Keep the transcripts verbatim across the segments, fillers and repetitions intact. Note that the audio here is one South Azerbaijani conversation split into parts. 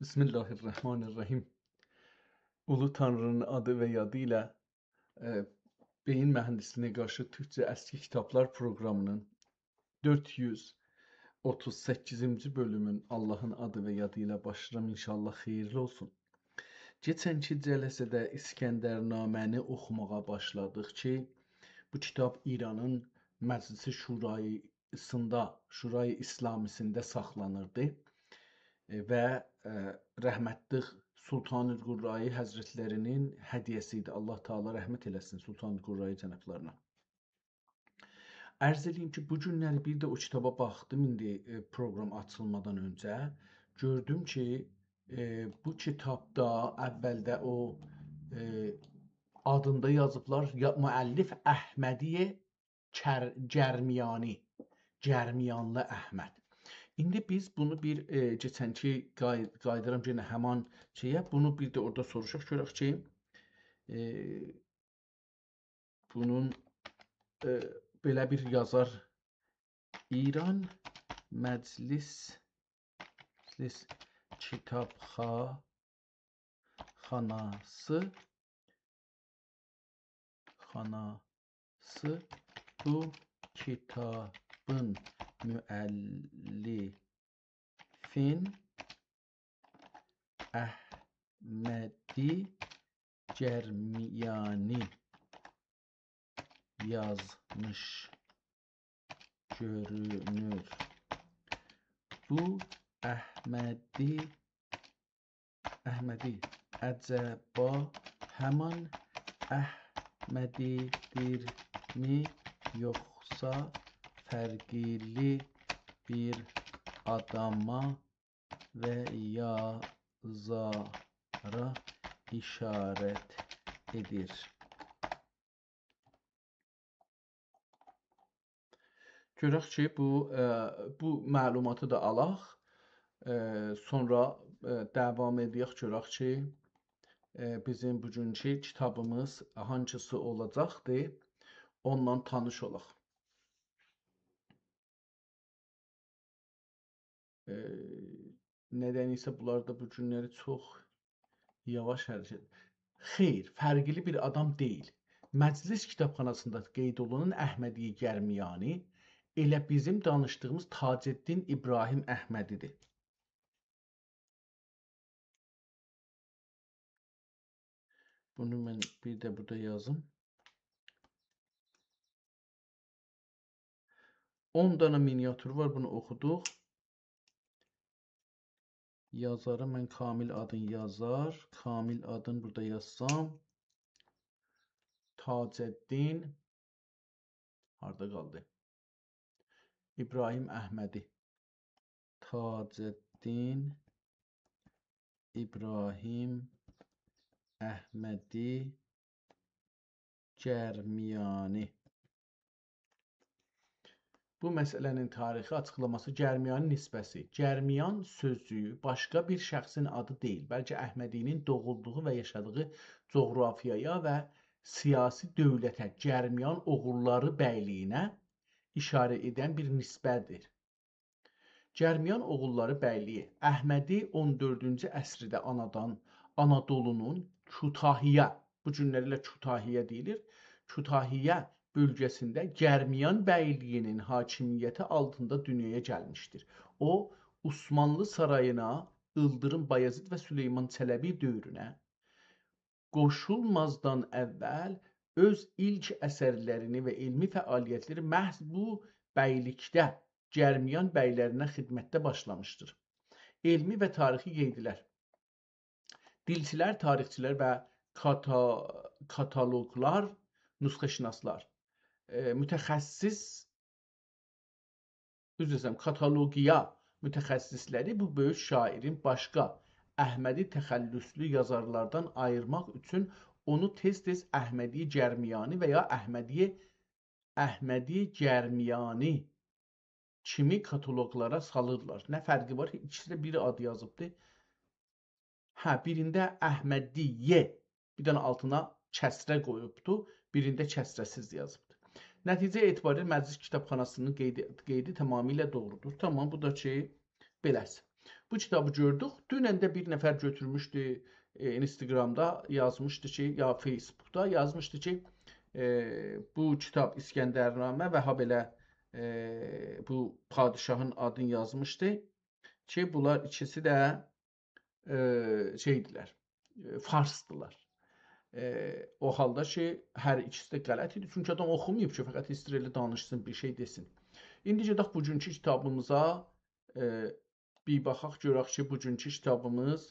بسم الله الرحمن الرحیم. اولو تانری‌نین آدی و یادی ایله، ائ، بئیین مهندسلیگینه قارشی تورکجه اسکی کیتابلار پروقرامی‌نین دؤرد یوز اوتوز سککیزینجی بؤلومون آللاهین آدی و یادی ایله باشلاییرام. انشاءالله خئییرلی اولسون. کئچنکی جلسه‌ده اسکندرنامه‌نی اوخوماغا باشلادیق کی، بو کیتاب ایرانین مجلس شورایی‌سینده، شورای اسلامی‌سینده ساخلانیردی. ائ، و، ائ، رحمتلی سلطان قرایی حضرتلری‌نین هدیه‌سی ایدی. آللاه تعالی رحمت ائله‌سین سلطان قرایی جنابلارینا. عرض ائله‌ییم کی، بو گونلری بیر ده او کیتابا باخدیم ایندی، ائ، پروقرام آچیلمادان اؤنجه. گؤردوم کی، ائ، بو کیتابدا اولده او، ائ، آدیندا یازیبلار، یا، مؤلف احمدی کر-، گرمیانی، گرمیانلی احمد. ایندی بیز بونو بیر، ائ، کئچنکی قای-، قاییدیرام یئنه همان شئیه، بونو بیر ده اورادا سوروشاق، گؤرک کی، ائ، بونون، ائ، بئله بیر یازار: ایران مجلس، مجلس کیتابخا-، خاناسی، خاناسی بو کیتابین مؤلفین احمدی گرمیانی یازمیش گؤرونور. بو احمدی، احمدی، عجبا همان احمدی‌دیرمی، یوخسا فرقلی بیر آداما و یازارا اشارت ائدیر؟ گؤرک کی، بو، ائ، بو معلوماتی دا آلاق. ائ، سونرا، ائ، داوام ائدک، گؤرک کی، ائ، بیزیم بوگونکو کیتابیمیز هانسیسی اولاجاقدیر، اوننان تانیش اولاق. ائ، ندنسه بونلار دا بو گونلری چوخ یاواش حرکت. خیر، فرقلی بیر آدام دئییل. مجلس کیتابخاناسیندا قید اولونان احمدی گرمیانی ائله بیزیم دانیشدیغیمیز تاج‌الدین ابراهیم احمدی‌دیر. بونو من بیر ده بورادا یازیم. اون دانا مینیاتور وار، بونو اوخودوق. یازاری من کامل آدین یازار. کامل آدین بورادا یازسام، تاج‌الدین، هاردا قالدی؟ ابراهیم احمدی. تاج‌الدین ابراهیم احمدی گرمیانی. بو مسئله‌نین تاریخی آچیقلاماسی. گرمیانی نسبه‌سی. گرمیان سؤزو باشقا بیر شخصین آدی دئییل، بلکه احمدی‌نین دوغولدوغو و یاشادیغی جغرافیایا و سیاسی دؤولته، گرمیان اوغوللاری بیلیگینه ایشاره ائدن بیر نسبه‌دیر. گرمیان اوغوللاری بیلیگی. احمدی اون دؤردونجو عصرده آنادان، آنادولونون کوتاهیه، بو گونلری ائله کوتاهیه دئییلیر، کوتاهیه بؤلگه‌سینده گرمیان بیلیگینین حاکمیتی آلتیندا دونیایا گلمیشدیر. او، عثمانلی سارایینا ایلدیریم بایازید و سلیمان چلبی دؤورونه قوشولمازدان اول اؤز ایلک اثرلرینی و علمی فعالیتلری محض بو بیلیکده گرمیان بیلرینه خدمتده باشلامیشدیر. علمی و تاریخی قیدلر. دیلچیلر، تاریخچیلر و کاتا-، کاتالوگلار، نسخه‌شناسلار، ائ، متخصص، عذر ایسته‌ییرم، کاتالوگیا متخصصلری بو بؤیوک شاعیرین باشقا احمدی تخلصلو یازارلاردان آییرماق اوچون اونو تئز-تئز احمدی گرمیانی و یا احمدی، احمدی گرمیانی کیمی کاتالوگلارا سالیرلار. نه فرقی وار کی، ایکیسی ده بیر آد یازیبدی. هه، بیرینده احمدیه، بیر دنه آلتینا کسره قویوبدو، بیرینده کسره‌سیز یازیبدی. نتیجه اعتباریله مجلس کیتابخاناسینین قیدی، قیدی تمامیله دوغرودور. تامام، بو دا کی، بئله‌سی. بو کیتابی گؤردوک. دونن ده بیر نفر گؤتورموشدو، ائ، اینستاگرامدا یازمیشدی کی، یا فیسبوکدا یازمیشدی کی، ائ، بو کیتاب اسکندرنامه و هابئله، ائ، بو پادشاهین آدینی یازمیشدی کی، بونلار ایکیسی ده، ائ، شئیدیلر، ائ، فارسدیلار. ائ، او حالدا کی، هر ایکیسی ده غلط ایدی. چونکی آدام اوخوماییب کی، فقط ایسته‌ییر ائله دانیشسین، بیر شئی دئسین. ایندی گئدک بوگونکو کیتابیمیزا، ائ، بیر باخاق، گؤرک کی، بوگونکو کیتابیمیز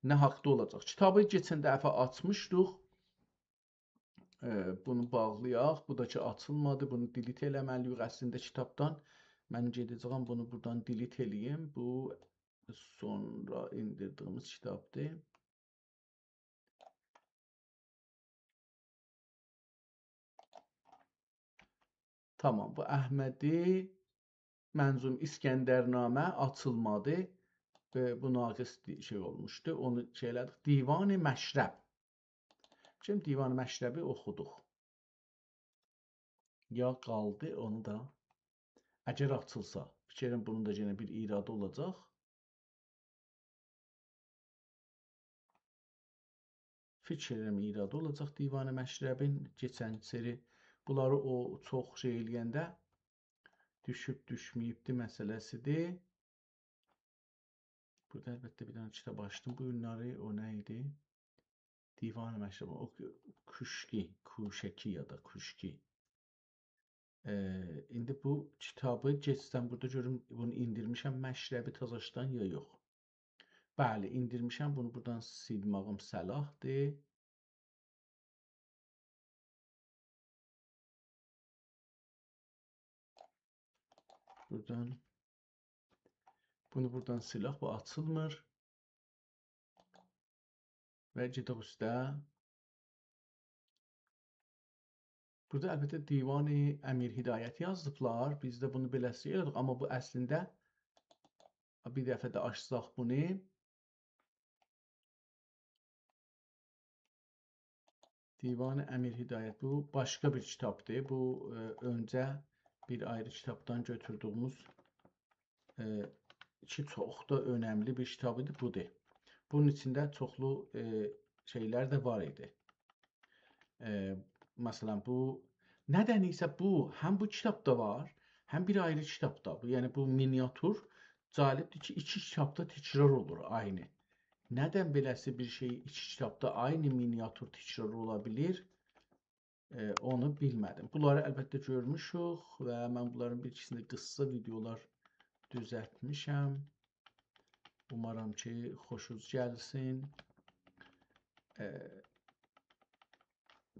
نه حاقدا اولاجاق. کیتابی کئچن دفعه آچمیشدیق. ائ، بونو باغلایاق. بو دا کی، آچیلمادی. بونو دیلیت ائله‌مه‌لی‌ییک اصلینده کیتابدان. من گئده‌جه‌یم، بونو بورادان دیلیت ائله‌ییم. بو سونرا ایندیردیییمیز کیتابدیر. تامام، بو احمدی منظوم اسکندرنامه آچیلمادی. ائ، بو ناقص دی-، شئی اولموشدو. اونو شئی ائله‌دیک. دیوان مشرب. شیمدی دیوان مشربی اوخودوق. یا قالدی، اونو دا. اگر آچیلسا، فیکر ائلیرم بونون دا یئنه بیر ایرادی اولاجاق. فیکر ائلیرم ایرادی اولاجاق دیوان مشربین. کئچن سری بونلاری او چوخ شئی ائله‌ینده دوشوب دوشمه‌ییبدی مسئله‌سیدیر. بورادا البته بیر دنه کیتاب آچدیم بو گونلری. او نه ایدی؟ دیوان مشرب، او کوشکی، کوشکی یا دا کوشکی. ائ، ایندی بو کیتابی گئچسم بورادا گؤروم بونو ایندیرمیشم مشربی تازاشدان یا یوخ. بلی، ایندیرمیشم. بونو بورادان سیلماغیم صلاحدیر. بورادان، بونو بورادان سیلاق، بو آچیلمیر. و گئدک اوسته. بورادا البته دیوان امیر هدایتی یازیبلار. بیز ده بونو بئله‌سی ائله‌دیک، آمما بو اصلینده، بیر دفعه ده آچساق بونو. دیوان امیر هدایت، بو باشقا بیر کیتابدیر. بو، ائ، اؤنجه بیر آیری کیتابدان گؤتوردویوموز، ائ، کی، چوخ دا اؤنملی بیر کیتاب ایدی، بودور. بونون ایچینده چوخلو، ائ، شئیلر ده وار ایدی. ائ، مثلا، بو، ندنسه بو، هم بو کیتابدا وار، هم بیر آیری کیتابدا. بو، یعنی بو مینیاتور جالبدیر کی، ایکی کیتابدا تکرار اولور عینی. ندن بئله‌سی بیر شئی ایکی کیتابدا عینی مینیاتور تکرار اولا بیلیر؟ ائ، اونو بیلمه‌دیم. بونلاری البته گؤرموشوک و من بونلارین بیر ایکیسینی قیسا ویدئولار دوزلتمیشم. اومارام کی، خوشوز گلسین. ائ،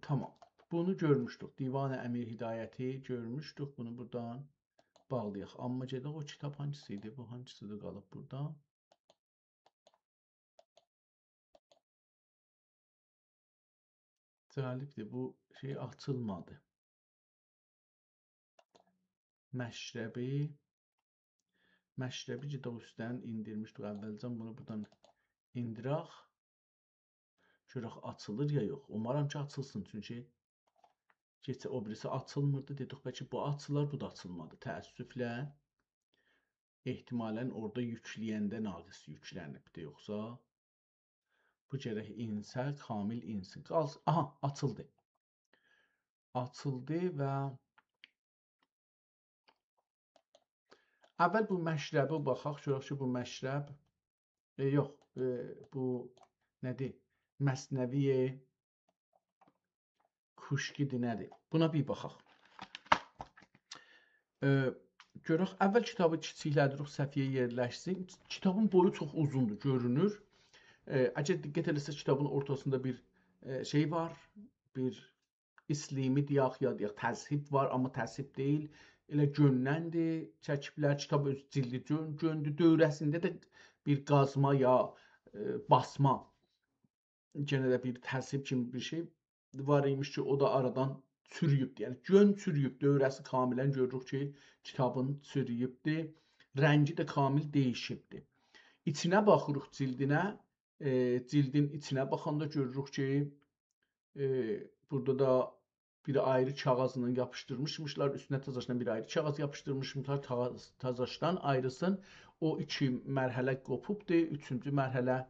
تامام. بونو گؤرموشدوک. دیوان امیر هدایتی گؤرموشدوک. بونو بورادان باغلایاق. آمما گئدک او کیتاب هانسیسی ایدی؟ بو هانسیسیدیر قالیب بورادا؟ جالبدیر، بو شئی آچیلمادی. مشربی، مشربی کی، دا اوستدن ایندیرمیشدیک اولجه. بونو بورادان ایندیرک. گؤرک آچیلیر یا یوخ. اومارام کی، آچیلسین، چونکی کئچه او بیریسی آچیلمیردی. دئدیک، بلکه بو آچیلار، بو دا آچیلمادی. تأسفله، احتمالا اورادا یوکله‌ینده ناقص یوکلنیبدی، یوخسا بو گرک اینسه، کامل اینسین. قالس-، آها، آچیلدی. آچیلدی و اول بو مشربی باخاق، گؤرک کی، بو مشرب، ائ، یوخ، ائ، بو نه‌دیر؟ مثنوی کوشکی‌دیر، نه‌دیر؟ بونا بیر باخاق. ائ، گؤرک، اول کیتابی کیچیکله‌دیریک، صفحه‌یه یئرلشسین. کیتابین بویو چوخ اوزوندور، گؤرونور. ائ، اگر دقت ائله‌سز، کیتابین اورتاسیندا بیر، ائ، شئی وار، بیر اسلیمی دئیک، یا دئیک، تذهیب وار، آمما تذهیب دئییل. ائله گؤندندیر، چکیبلر، کیتاب اؤز جیلدی گؤن-، گؤندو. دؤوره‌سینده ده بیر قازما یا، ائ، باسما، یئنه ده بیر تذهیب کیمی بیر شئی وار ایمیش کی، او دا آرادان چورویوبدور. یعنی، گؤن چورویوب، دؤوره‌سی کاملا گؤروروک کی، کیتابین چورویوبدور. رنگی ده کامل دییشیبدیر. ایچینه باخیریق، جیلدینه، ائ، جیلدین ایچینه باخاندا گؤروروک کی، ائ، بورادا دا بیر آیری کاغیذلا یاپیشدیرمیشمیشلار، اوستونه تازاشدان بیر آیری کاغیذ یاپیشدیرمیشمیشلار، تا-، تازاشدان آیریسین. او ایکی مرحله قوپوبدور. اوچونجو مرحله: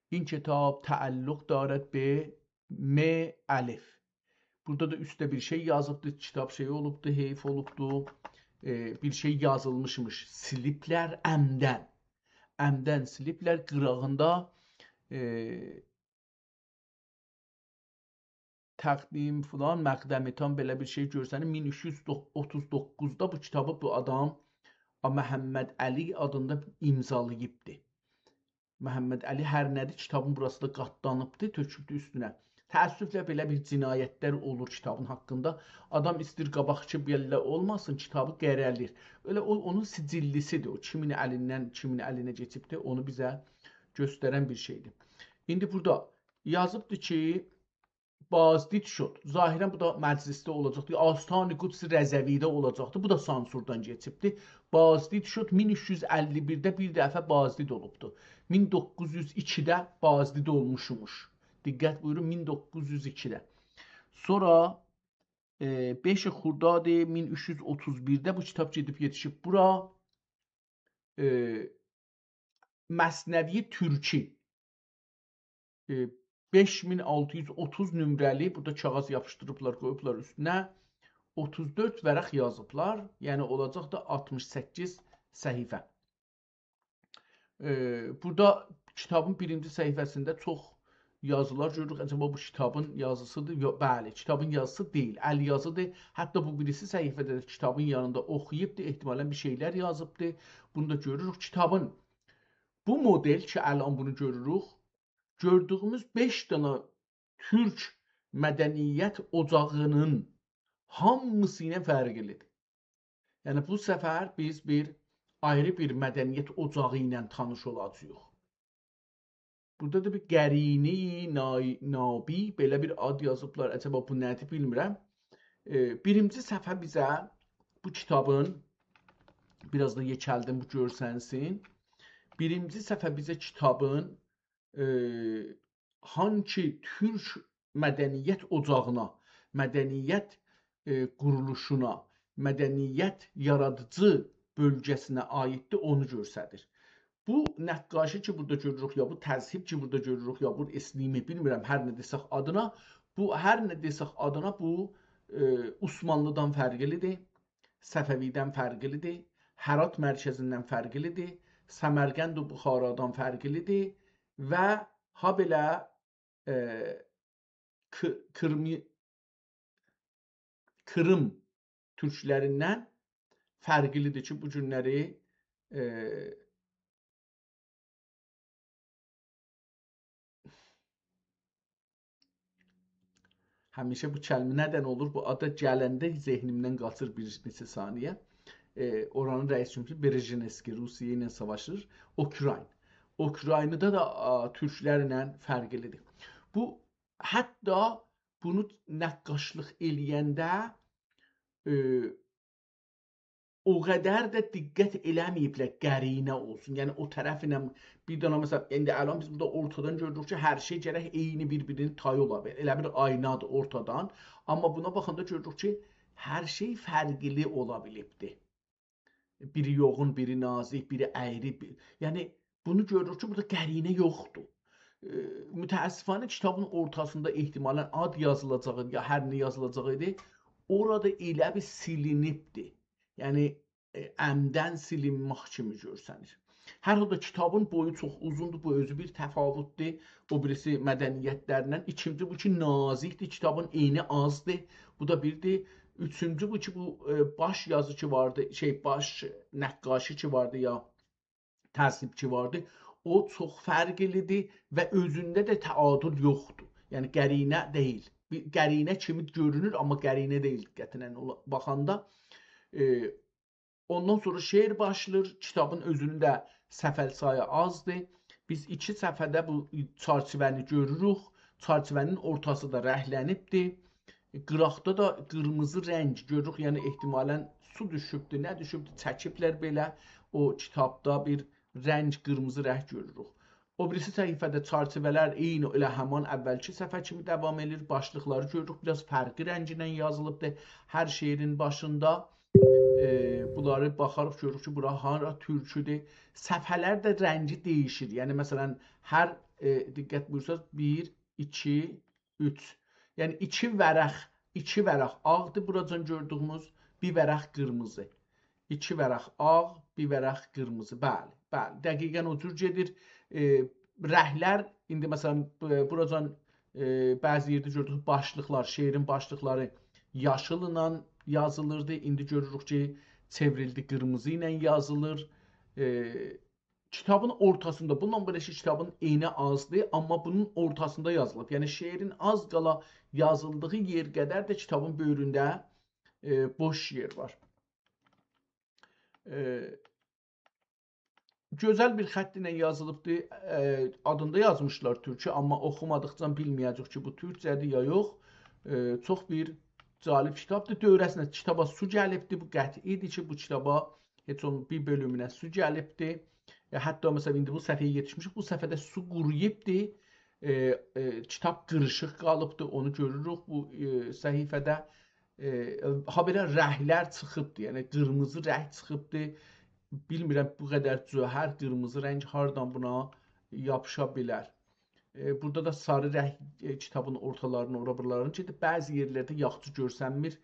«این کتاب تعلق دارد به م الف.» بورادا دا اوسته بیر شئی یازیبدی، کیتاب شئی اولوبدو، حیف اولوبدو. ائ، بیر شئی یازیلمیشمیش، سیلیبلر عمداً. عمداً سیلیبلر، قیراغیندا، ائ، «تقدیم فلان مقدمه‌تان»، بئله بیر شئی گؤرسنیر. مین اوچ یوز اوتوز دوققوزدا بو کیتابی بو آدام، آ، محمدعلی آدیندا امضالاییبدی. محمدعلی هر نه‌دیر، کیتابین بوراسی دا قاتلانیبدی، تؤکوبدو اوستونه. تأسفله بئله بیر جنایتلر اولور کیتابین حاقیندا. آدام ایسته‌ییر قاباقکی بئله اولماسین، کیتابی قره‌له‌ییر. ائله او، اونون سجللی‌سیدیر، او کیمین الیندن کیمین الینه کئچیبدیر، اونو بیزه گؤسترن بیر شئیدیر. ایندی بورادا یازیبدی کی، بازدید شد. ظاهراً بو دا مجلسده اولاجاقدی. آستان قدس رضوی‌ده اولاجاقدی. بو دا سانسوردان کئچیبدی. بازدید شد، مین اوچ یوز اللی بیرده بیر دفعه بازدید اولوبدو. مین دوققوز یوز ایکیده بازدید اولموشموش. دقت بویورون، مین دوققوز یوز ایکیده. سونرا، ائ، بئش خرداد مین اوچ یوز اوتوز بیرده بو کیتاب گئدیب یئتیشیب بورا. ائ، مثنوی تورکی، ائ، بئش مین آلتی یوز اوتوز نمره‌لی، بورادا کاغیذ یاپیشدیریبلار، قویوبلار اوستونه. اوتوز دؤرد ورق یازیبلار، یعنی اولاجاق دا آلتمیش سککیز صفحه. ائ، بورادا کیتابین بیرینجی صفحه‌سینده چوخ یازیلار گؤروروک. عجبا بو کیتابین یازیسیدیر؟ یوخ، بلی، کیتابین یازیسی دئییل، ال یازیدیر. حتی بو بیریسی صفحه‌ده ده کیتابین یانیندا اوخویوبدور، احتمالاً بیر شئیلر یازیبدیر. بونو دا گؤروروک. کیتابین بو مدل کی، الان بونو گؤروروک، گؤردویوموز بئش دنه تورک مدنیت اوجاغینین هامیسی ایله فرقلیدیر. یعنی، بو سفر بیز بیر آیری بیر مدنیت اوجاغی ایله تانیش اولاجاغیق. بورادا دا بیر قرینه‌ی نای-، نابی، بئله بیر آد یازیبلار. عجبا بو نه‌دیر، بیلمیرم. ائ، بیرینجی صفحه بیزه بو کیتابین، بیر آز دا یئکلدیم، بو گؤرسنسین. بیرینجی صفحه بیزه کیتابین، ائ، هانسی تورک مدنیت اوجاغینا، مدنیت، ائ، قورولوشونا، مدنیت یارادیجی بؤلگه‌سینه عاییددیر، اونو گؤستریر. بو نقاشی کی، بورادا گؤروروک، یا بو تذهیب کی، بورادا گؤروروک، یا بو اسلیمی، بیلمیرم، هر نه دئسک آدینا، بو، هر نه دئسک آدینا، بو، ائ، عثمانلی‌دان فرقلیدیر، صفوی‌دن فرقلیدیر، هرات مرکزیندن فرقلیدیر، سمرقند و بخارادان فرقلیدیر و هابئله، ائ، ک-، کرمی-، کریم تورکلریندن فرقلیدیر کی، بو گونلری، ائ، همیشه بو کلمه ندن اولور؟ بو آدا گلنده ذهنیمدن قاچیر بیر نئچه ثانیه. ائ، اورانین رئیس جمهورو برژنسکی، روسیه ایله ساواشیر. اوکراین. اوکراینادا دا، آ، تورکلرله فرقلیدیر. بو، حتی بونو نقاشلیق ائله‌ینده، ائ، او قدر ده دقت ائله‌مه‌ییبلر قرینه اولسون. یعنی، او طرف ایله بیر دنه، مثلا، ایندی الان بیز بورادا اورتادان گؤروروک کی، هر شئی گرک عینی بیر-بیرینین تایی اولا بیلیر. ائله بیر آینادیر اورتادان. آمما بونا باخاندا گؤروروک کی، هر شئی فرقلی اولا بیلیبدیر. بیری یوغون، بیری نازیک، بیری ایری، بی-، یعنی، بونو گؤروروک کی، بورادا قرینه یوخدور. ائ، متأسفانه کیتابین اورتاسیندا احتمالاً آد یازیلاجاغی، یا هر نه یازیلاجاغی ایدی، اورادا ائله بیر سیلینیبدی. یعنی، ائ، عمداً سیلینمک کیمی گؤرسنیر. هر حالدا کیتابین بویو چوخ اوزوندور، بو اؤزو بیر تفاوتدور. او بیریسی مدنیتلرله. ایکینجی بو کی، نازیکدیر، کیتابین انی آزدیر. بو دا بیردیر. اوچونجو بو کی، بو، ائ، باش یازی کی واردی، شئی، باش نقاشی کی واردی یا تذهیب کی واردی، او چوخ فرقلیدیر و اؤزونده ده تعادل یوخدور. یعنی، قرینه دئییل. بیر قرینه کیمی گؤرونور، آمما قرینه دئییل، دقتینن اولا-، باخاندا. ائ، اوندان سونرا شعر باشلاییر. کیتابین اؤزونون ده صفحه سایی آزدیر. بیز ایکی صفحه‌ده بو چرچیوه‌نی گؤروروک. چرچیوه‌نین اورتاسی دا رنگلنیبدیر. قیراقدا دا قیرمیزی رنگ گؤروروک، یعنی احتمالاً سو دوشوبدور، نه دوشوبدور، چکیبلر بئله. او کیتابدا بیر رنگ، قیرمیزی رنگ گؤروروک. او بیریسی صفحه‌ده چرچیوه‌لر عینی ائله همان اولکی صفحه کیمی داوام ائدیر. باشلیقلاری گؤروروک، بیر آز فرقلی رنگینن یازیلیبدیر هر شعرین باشیندا. ائ، بونلاری باخاریق، گؤروروک کی، بورا هارا تورکودور. صفحه‌لر ده رنگی دییشیر. یعنی، مثلا، هر، ائ، دقت بویورساز، بیر، ایکی، اوچ. یعنی، ایکی ورق، ایکی ورق آغدیر، بوراجان گؤردویوموز، بیر ورق قیرمیزی. ایکی ورق آغ، بیر ورق قیرمیزی. بلی، بلی. دقیقا او جور گئدیر. ائ، رنگلر، ایندی مثلا، ب-، بوراجان، ائ، بعضی یئرده گؤردوک، باشلیقلار، شعرین باشلیقلاری یاشیللا یازیلیردی. ایندی گؤروروک کی، چئوریلدی، قیرمیزی ایله یازیلیر. ائ، کیتابین اورتاسیندا، بونونلا بئله کی، کیتابین انی آزدیر، آمما بونون اورتاسیندا یازیلیب. یعنی، شعرین آز قالا یازیلدیغی یئر قدر ده کیتابین بؤیرونده، ائ، بوش یئر وار. ائ، گؤزل بیر خط ایله یازیلیبدیر. ائ، آدیندا یازمیشلار تورکی، آمما اوخومادیقجا بیلمه‌یه‌جه‌ییک کی، بو تورکجه‌دیر یا یوخ. ائ، چوخ بیر جالب کیتابدیر. دؤوره‌سینه کیتابا سو گلیبدیر. بو قطعی‌دیر کی، بو کیتابا هئچ اونون بیر بؤلومونه سو گلیبدیر. ائ، حتی، مثلا، ایندی بو صفحه‌یه یئتیشمیشیک. بو صفحه‌ده سو قورویوبدور. ائ، ائ، کیتاب قیریشیق قالیبدیر. اونو گؤروروک بو، ائ، صفحه‌ده. ائ، هابئله رنگلر چیخیبدیر. یعنی، قیرمیزی رنگ چیخیبدیر. بیلمیرم، بو قدر جوهر، قیرمیزی رنگ هاردان بونا یاپیشا بیلر. ائ، بورادا دا ساری رنگ، ائ، کیتابین اورتالارینی، اورا بورالارینی گئدیب، بعضی یئرلرده یاخشی گؤرسنمیر.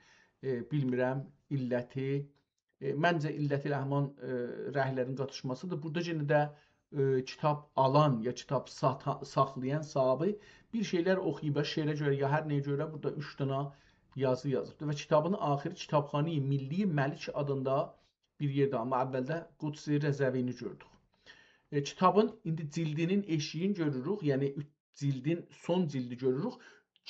ائ، بیلمیرم علتی. ائ، منجه، علتی ائله همان، ائ، رنگلرین قاتیشماسیدیر. بورادا یئنه ده، ائ، کیتاب آلان یا کیتاب ساتا-، ساخلایان صاحابی بیر شئیلر اوخویوب، شعره گؤره یا هر نه‌یه گؤره، بورادا اوچ دنه یازی یازیبدیر. و کیتابین آخیری کیتابخانه‌ی ملی ملک آدیندا بیر یئرده، آمما اولده قدس رضوی‌نی گؤردوک. ائ، کیتابین ایندی جیلدینین ائشیگینی گؤروروک، یعنی اوچ جیلدین، سون جیلدی گؤروروک،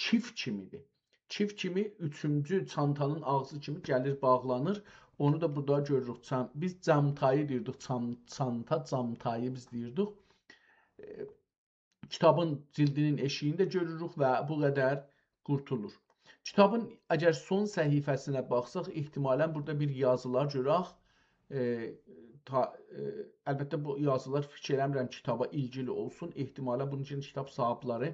کیف کیمی‌دیر. کیف کیمی اوچونجو چانتانین آغزی کیمی گلیر، باغلانیر. اونو دا بورادا گؤروروک. چان-، بیز جامتایی دئییردیک، چان-، چانتا، جامتایی بیز دئییردیک. ائ، کیتابین جیلدینین ائشیگینی ده گؤروروک و بو قدر قورتولور. کیتابین اگر سون صفحه‌سینه باخساق، احتمالا بورادا بیر یازیلار گؤرک. ائ، تا-، ائ، البته، بو یازیلار فیکیر ائله‌میرم کیتابا ایلگیلی اولسون. احتمالا بونون اوچون کیتاب صاحابلاری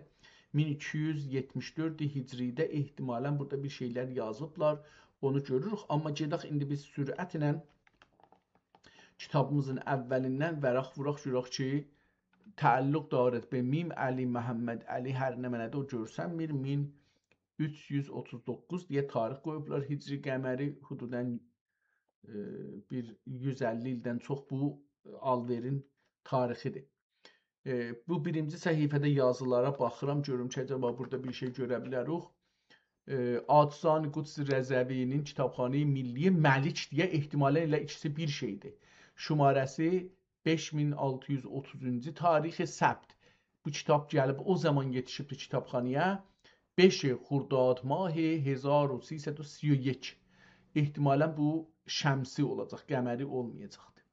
مین ایکی یوز یئتمیش دؤرد هجری‌ده احتمالا بورادا بیر شئیلر یازیبلار. اونو گؤروروک. آمما گئدک ایندی بیز سرعتله کیتابیمیزین اولیندن ورق ووراق، گؤرک کی، تعلق دارد به میم علی محمد علی، هر نمنه‌دیر، او گؤرسنمیر. مین اوچ یوز اوتوز دوققوز دئیه تاریخ قویوبلار هجری قمری، حدودا، ائ، بیر یوز اللی ایلدن چوخ بو آلوئرین تاریخی‌دیر. ائ، بو بیرینجی صفحه‌ده یازیلارا باخیرام، گؤروم کی، عجبا بورادا بیر شئی گؤره بیلریک. ائ، آجزان قدس رضوی‌نین کیتابخانه‌ی ملی ملک دئیه، احتمالا ائله ایکیسی بیر شئی‌دیر. شماره‌سی بئش مین آلتی یوز اوتوزونجو تاریخ ثبت. بو کیتاب گلیب، او زامان یئتیشیبدی کیتابخانایا. بئش خرداد ماه هزار و سیصد و سی و یک. احتمالا بو شمسی اولاجاق، قمری اولمایاجاقدیر.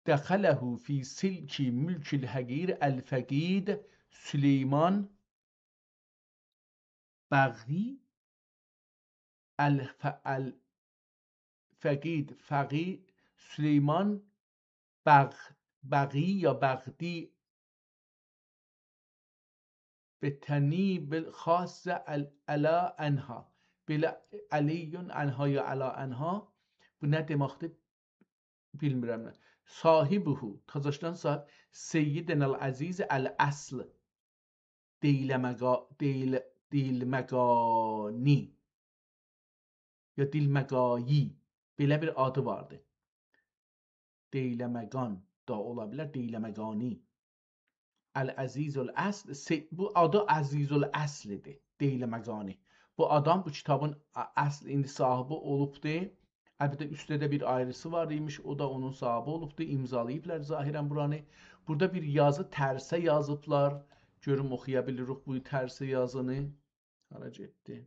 دخله فی سلک ملک الحقیر الفقید سلیمان بغی الف-، الفقید، فقی-، سلیمان بغ-، بغی یا بغدی به تنیب خاص ال-، علا عنها. بئله علی عنها یا علا عنها. بو نه دئمکدیر؟ بیلمیرم نه. صاحبه، تاج‌آشنان صاحب، سیدنا العزیز الاصل. دیلمگا-، دیل-، دیلمگانی. یا دیلمگایی. بئله بیر آدی واردی. دیلمگان دا اولا بیلر، دیلمگانی. العزیز الاصل، سه-، بو آدی عزیز الاصل‌دیر، دیلمگانی. بو آدام بو کیتابین ا-، اصل ایندی صاحبی اولوبدو. البته، اوستده ده بیر آیریسی وار ایمیش، او دا اونون صاحبی اولوبدو، امضالاییبلار ظاهرا بورانی. بورادا بیر یازی ترسه یازیبلار. گؤروم، اوخویا بیلیریک بو ترسه یازینی. هارا گئتدی؟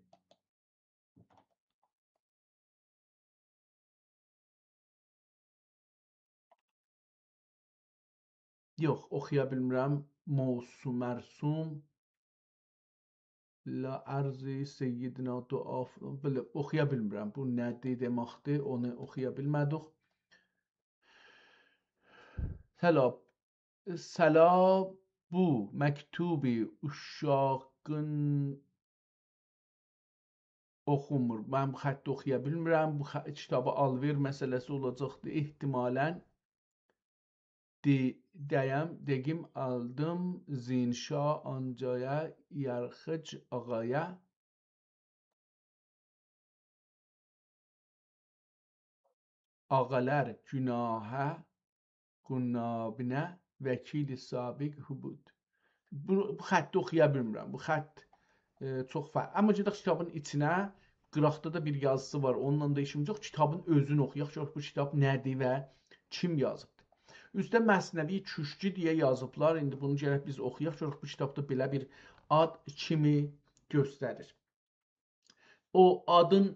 یوخ، اوخویا بیلمیرم. موسو مرسوم. لا ارضی سیدنا دعا ف-، بئله اوخویا بیلمیرم. بو نه‌دیر دئمکدیر، اونو اوخویا بیلمه‌دیک. سلاب، سلابو مکتوبی اوشاغین اوخومور. من بو خطی اوخویا بیلمیرم. بو خ-، کیتابی آل‌وئر مسئله‌سی اولاجاقدی احتمالاً. دی-، دیم، دئگیم آلدیم زینشا آنجایا یارخیج آقایا. آقالار گوناهه، گونابینه، وکیل سابق هبود. بو، بو خطی اوخویا بیلمیرم. بو خط، ائ، چوخ فر-، آمما گئدک کیتابین ایچینه، قیراقدا دا بیر یازیسی وار. اونونلا دا ایشیمیز یوخ. کیتابین اؤزونو اوخویاق، گؤرک بو کیتاب نه‌دیر و کیم یازیبدیر. اوسته مثنوی کوشکی دئیه یازیبلار. ایندی بونو گرک بیز اوخویاق، گؤرک بو کیتابدا بئله بیر آد کیمی گؤستریر. او آدین،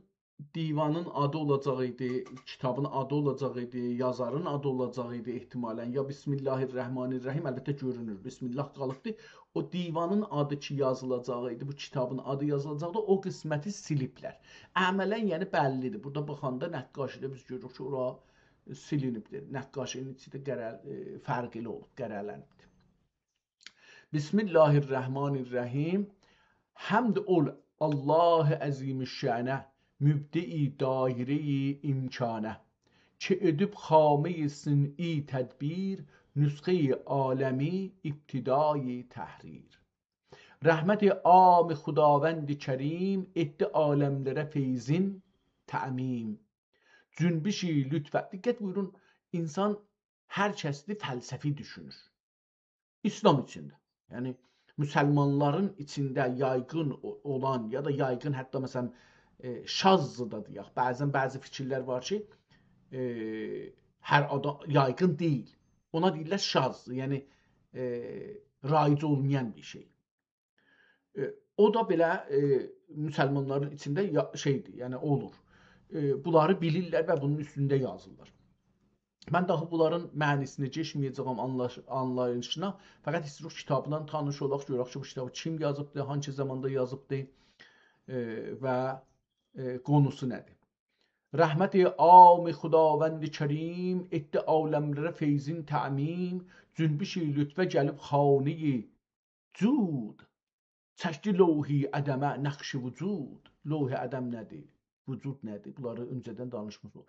دیوانین آدی اولاجاق ایدی، کیتابین آدی اولاجاق ایدی، یازارین آدی اولاجاق ایدی احتمالاً. یا بسم الله الرحمن الرحیم، البته گؤرونور، بسم الله قالیبدی. او دیوانین آدی کی یازیلاجاق ایدی، بو کیتابین آدی یازیلاجاقدی، او قسمتی سیلیبلر. عملاً، یعنی بللیدیر. بورادا باخاندا نقاشی‌ده بیز گؤروروک کی، اورا سیلینیبدیر. نقاشی‌نین ایچی ده قره-، ائ، فرقلی اولوب، قره‌لنیبدیر. بسم الله الرحمن الرحیم. حمد اول الله عظیم الشأنه، مبدع دایرهٔ امکانه. که ائدیب خامهٔ صنعی تدبیر، نسخهٔ عالمی ابتدای تحریر. رحمت عام خداوند کریم، ائتدی عالم‌لره فیضین تعمیم. جنبشی لطفه، دقت بویورون، انسان هر کسدیر فلسفی دوشونور. ایسلام ایچینده. یعنی، مسلمانلارین ایچینده یایغین او-، اولان، یا دا یایغین، حتی، مثلاً، ائ، شاذ دا دئیک. بعضاً بعضی فیکیرلر وار کی، ائ، هر آدام یایغین دئییل. اونا دئییرلر شاذ، یعنی، ائ، رایج اولمایان بیر شئی. ائ، او دا بئله، ائ، مسلمانلارین ایچینده یا-، شئیدیر، یعنی اولور. ائ، بونلاری بیلیرلر و بونون اوستونده یازیرلار. من داها بونلارین معنی‌سینه کئچمه‌یه‌جه‌یم، آنلاش-، آنلاییشینا. فقط ایسته‌ییریک کیتابلا تانیش اولاق، گؤرک کی، بو کیتابی کیم یازیبدی، هانسی زاماندا یازیبدی، ائ، و، ائ، قونوسو نه‌دیر؟ رحمت عام خداوند کریم، ائتدی عالم‌لره فیضین تعمیم، جنبشی لطفه گلیب خانهٔ جود، چکدی لوح عدمه نقش وجود. لوح عدم نه‌دیر؟ وجود نه‌دیر؟ بونلاری اؤنجه‌دن دانیشمیشیق.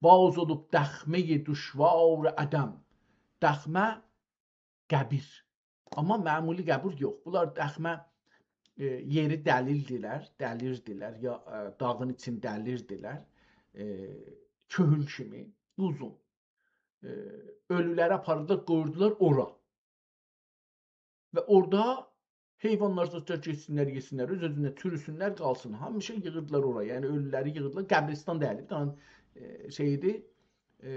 باز اولوب دخمهٔ دشوار عدم. دخمه قبیر. آمما معمولی قبیر یوخ. بونلار دخمه، ائ، یئری دلیردیلر، دلیردیلر، یا، ائ، داغین ایچین دلیردیلر. ائ، کؤهول کیمی، اوزون. ائ، اؤلولری آپاریردیلار، قویوردولار اورا. و اورادا حیوانلار زادلار گئتسینلر، یئسینلر، اؤز-اؤزونه چوروسونلر، قالسین. همیشه ییغیردیلار اورا. یعنی، اؤلولری ییغیردیلار. قبرستان دئییل، بیر دنه، ائ، شئیدی، ائ،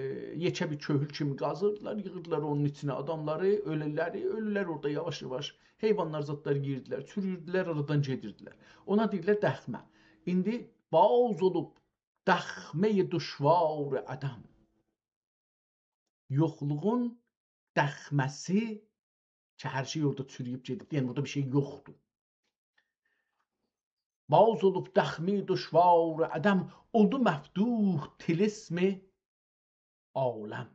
یئکه بیر کؤهول کیمی قازیردیلار، ییغیردیلار اونون ایچینه آداملاری، اؤلولری، اؤلولر اورادا یاواش-یاواش حیوانلار زادلار یئییردیلر، چورویوردولر، آرادان گئدیردیلر. اونا دئییرلر دخمه. ایندی باز اولوب دخمهٔ دشوار عدم. یوخلوغون دخمه‌سی کی، هر شئی اورادا چورویوب گئدیب، یعنی اورادا بیر شئی یوخدور. باز اولوب دخمهٔ دشوار عدم، اولدو مفتوح طلسم عالم.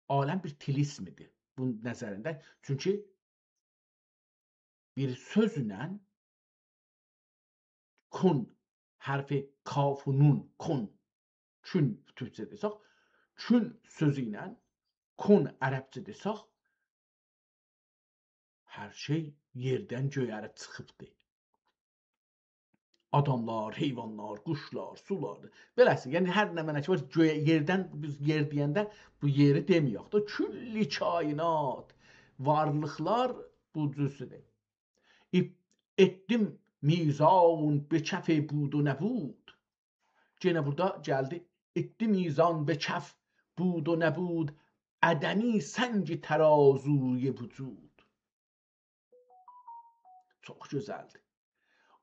عالم بیر طلسمدیر بونون نظرینده. چونکی بیر سؤزله کن، حرف کاف و نون، کن، کون تورکجه دئسک، کون سؤزو ایله کن عربجه دئسک، هر شئی یئردن گؤیریب چیخیبدی. آداملار، حیوانلار، قوشلار، سولار. بئله‌سی، یعنی هر نمنه کی وار، گؤیه-، یئردن، بیز یئر دئینده بو یئری دئمه‌یک ده، کل کائنات، وارلیقلار بو جورسودور. ائت-، ائتدیم میزان به کف بود و نبود. یئنه بورادا گلدی. ائتدی میزان به کف بود و نبود، عدمی سنگ ترازوی وجود. چوخ گؤزلدیر.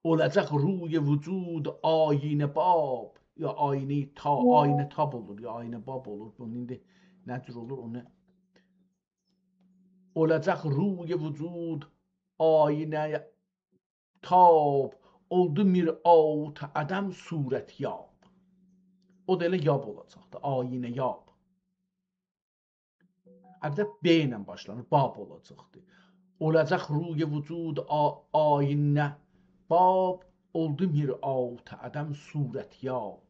اولاجاق روی وجود آیینه باب، یا آیینه تا-، آیینه تاب اولور، یا آیینه باب اولور. بونون ایندی نه جور اولور، اونو. اولاجاق روی وجود آیینه تاب، اولدو مرآت عدم صورت‌یاب. او دا ائله یاب اولاجاقدی، آیینه یاب. البته، ب ایله باشلانیر، باب اولاجاقدی. اولاجاق روی وجود آ-، آینه، باب اولدو مرآت عدم صورتیاب.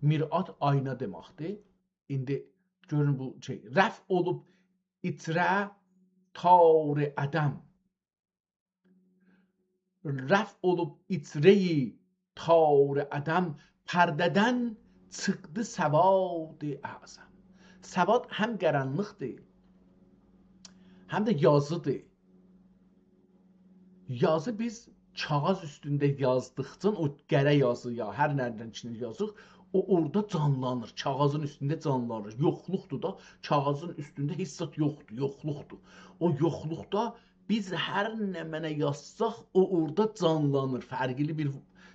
مرآت آینا دئمکدیر. ایندی گؤرون بو شئی، رفع اولوب ایچره تار عدم. رفع اولوب ایچره تار عدم، پرده‌دن چیخدی سواد اعظم. سواد هم قارانلیقدیر، هم ده یازیدیر. یازی بیز کاغیذ اوستونده یازدیقجا، او قره یازی یا هر نه‌دن کی یازیق، او اورادا جانلانیر، کاغیذین اوستونده جانلانیر. یوخلوقدور دا، کاغیذین اوستونده هئچ زاد یوخدور، یوخلوقدور. او یوخلوقدا بیز هر نمنه یازساق، او اورادا جانلانیر. فرقلی بیر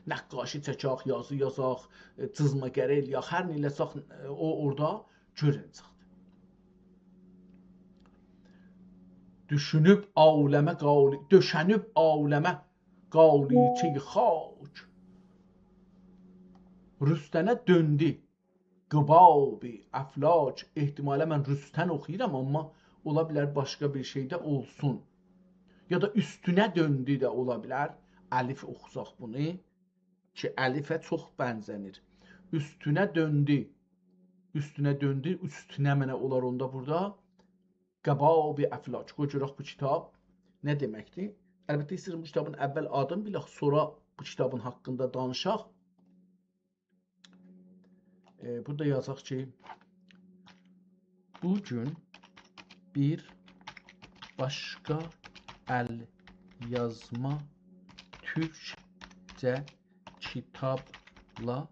نقاشی چکک، یازی یازاق، ائ، جیزما قره ائله‌یک، هر نه ائله‌سک، ائ، او اورادا گؤرونه‌جکدیر. دوشونوب عالمه قالی-، دؤشنیب عالمه قالیچه‌ی خاک، روستنه دؤندو قباب افلاک. احتمالا من روستن اوخویورام، آمما اولا بیلر باشقا بیر شئی ده اولسون. یا دا اوستونه دؤندو ده اولا بیلر. الف اوخوساق بونو، کی الفه چوخ بنزه‌نیر. اوستونه دؤندو. اوستونه دؤندو، اوستونه منه اولار اوندا بورادا. قباب افلاک. قوی گؤرک بو کیتاب نه دئمکدیر؟ البته، ایسته‌ییرم بو کیتابین اول آدینی بیلک، سونرا بو کیتابین حاقیندا دانیشاق. ائ، بورادا یازاق کی، بو گون بیر باشقا ال یازما تورکجه کیتابلا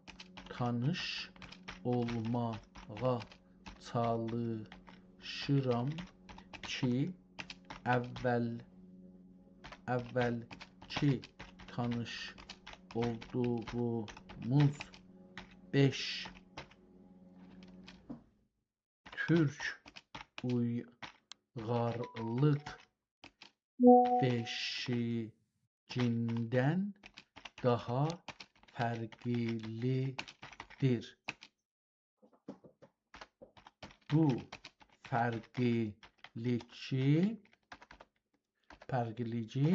تانیش اولماغا چالیشیرام کی، اول، اولکی تانیش اولدوغوموز بئش تورک اویغارلیق بئشیگیندن داها فرقلی‌دیر. بو فرقلیلیگی، فرقلیلیگی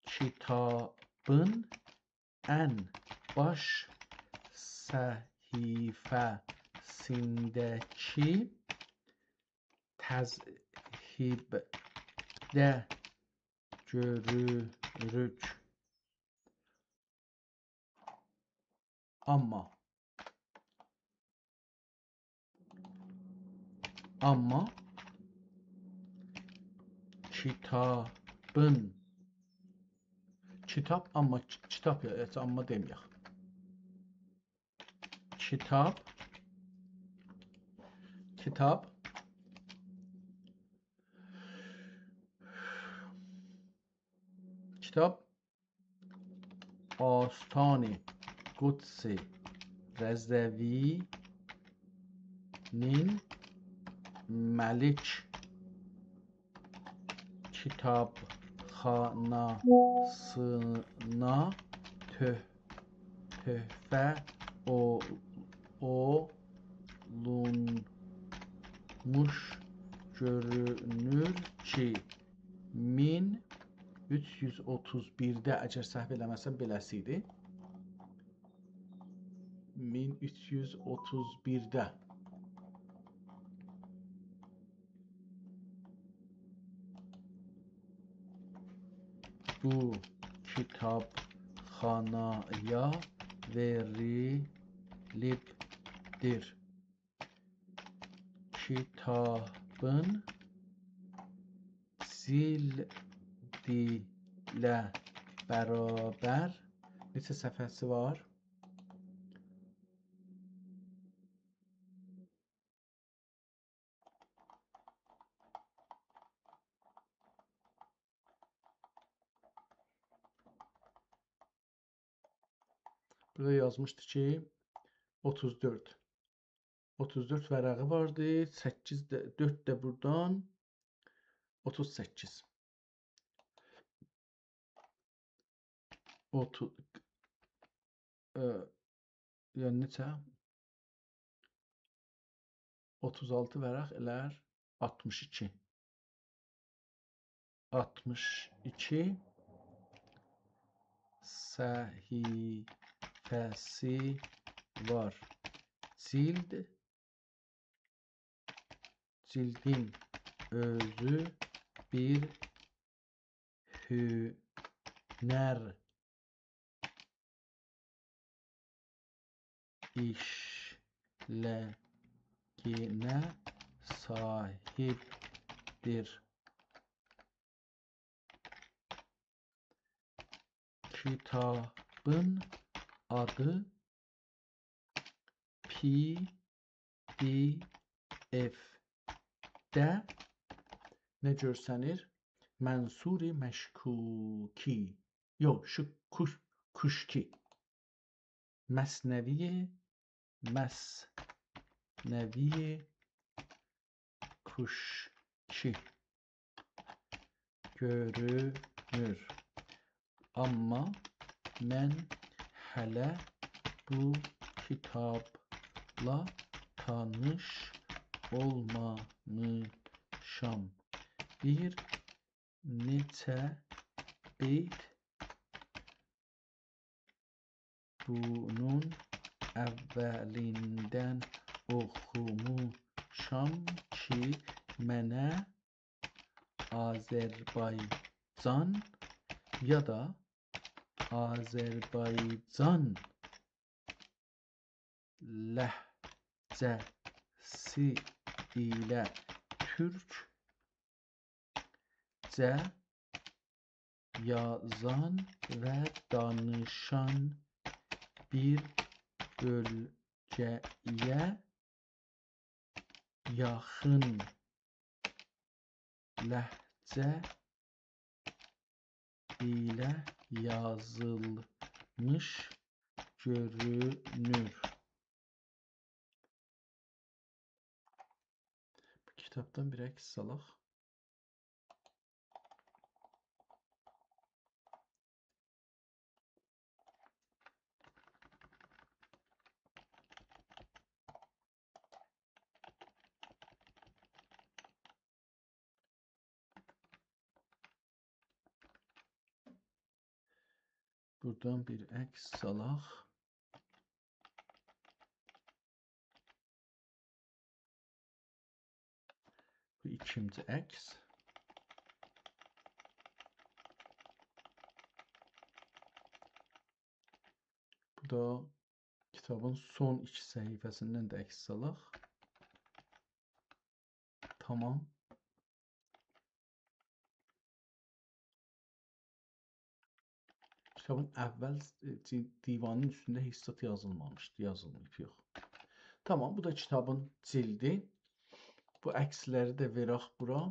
کیتابین ان باش صفحه‌سینده‌کی تذهیبده گؤروروک. آمما، آمما کیتابین، کیتاب، آمما کی-، کیتاب یا، یا آمما دئمه‌یک. کیتاب، کیتاب، کیتاب آستان قدس رضوی‌نین ملک کیتابخاناسینا تؤ-، تحفه او-، اولونموش گؤرونور کی، مین اوچ یوز اوتوز بیرده، اگر سهو ائله‌مه‌سم، بئله‌سی ایدی. مین اوچ یوز اوتوز بیرده. بو کیتابخانایا وئریلیبدیر. کیتابین جلدی ایله برابر نئچه صفحه‌سی وار؟ بورادا یازمیشدی کی، اوتوز دؤرد. اوتوز دؤرد ورقی واردی، سککیز ده، دؤرد ده بورادان، اوتوز سککیز. اوتو-، ائ، یعنی نئچه؟ اوتوز آلتی ورق ائلر. آلتمیش ایکی. آلتمیش ایکی صفحه‌سی وار. جلد، جلدین اؤزو بیر هنر ایشله‌گینه صاحیبدیر. کیتابین آدی PDF-ده نه گؤرسنیر؟ منصور مشکوکی. یوخ، شو کوش-، کوشکی. مثنوی، مثنوی کوشکی گؤرونور. آمما من هله بو کیتابلا تانیش اولمامیشام. بیر نئچه بیت بونون اوّلیندن اوخوموشام کی، منه آذربایجان یا دا آذربایجان لهجه‌سی ایله تورکجه یازان و دانیشان بیر بؤلگه‌یه یاخین لهجه ایله یازیلمیش گؤرونور. بو کیتابدان بیر عکس سالاق. بورادان بیر عکس سالاق. بو ایکینجی عکس. بو دا کیتابین سون ایکی صفحه‌سیندن ده عکس سالاق. تامام. کیتابین اول، ائ، جی-، دیوانین اوستونده هئچ زاد یازیلمامیشدی، یازیلماییب، یوخ. تامام، بو دا کیتابین جلدی. بو عکسلری ده وئرک بورا.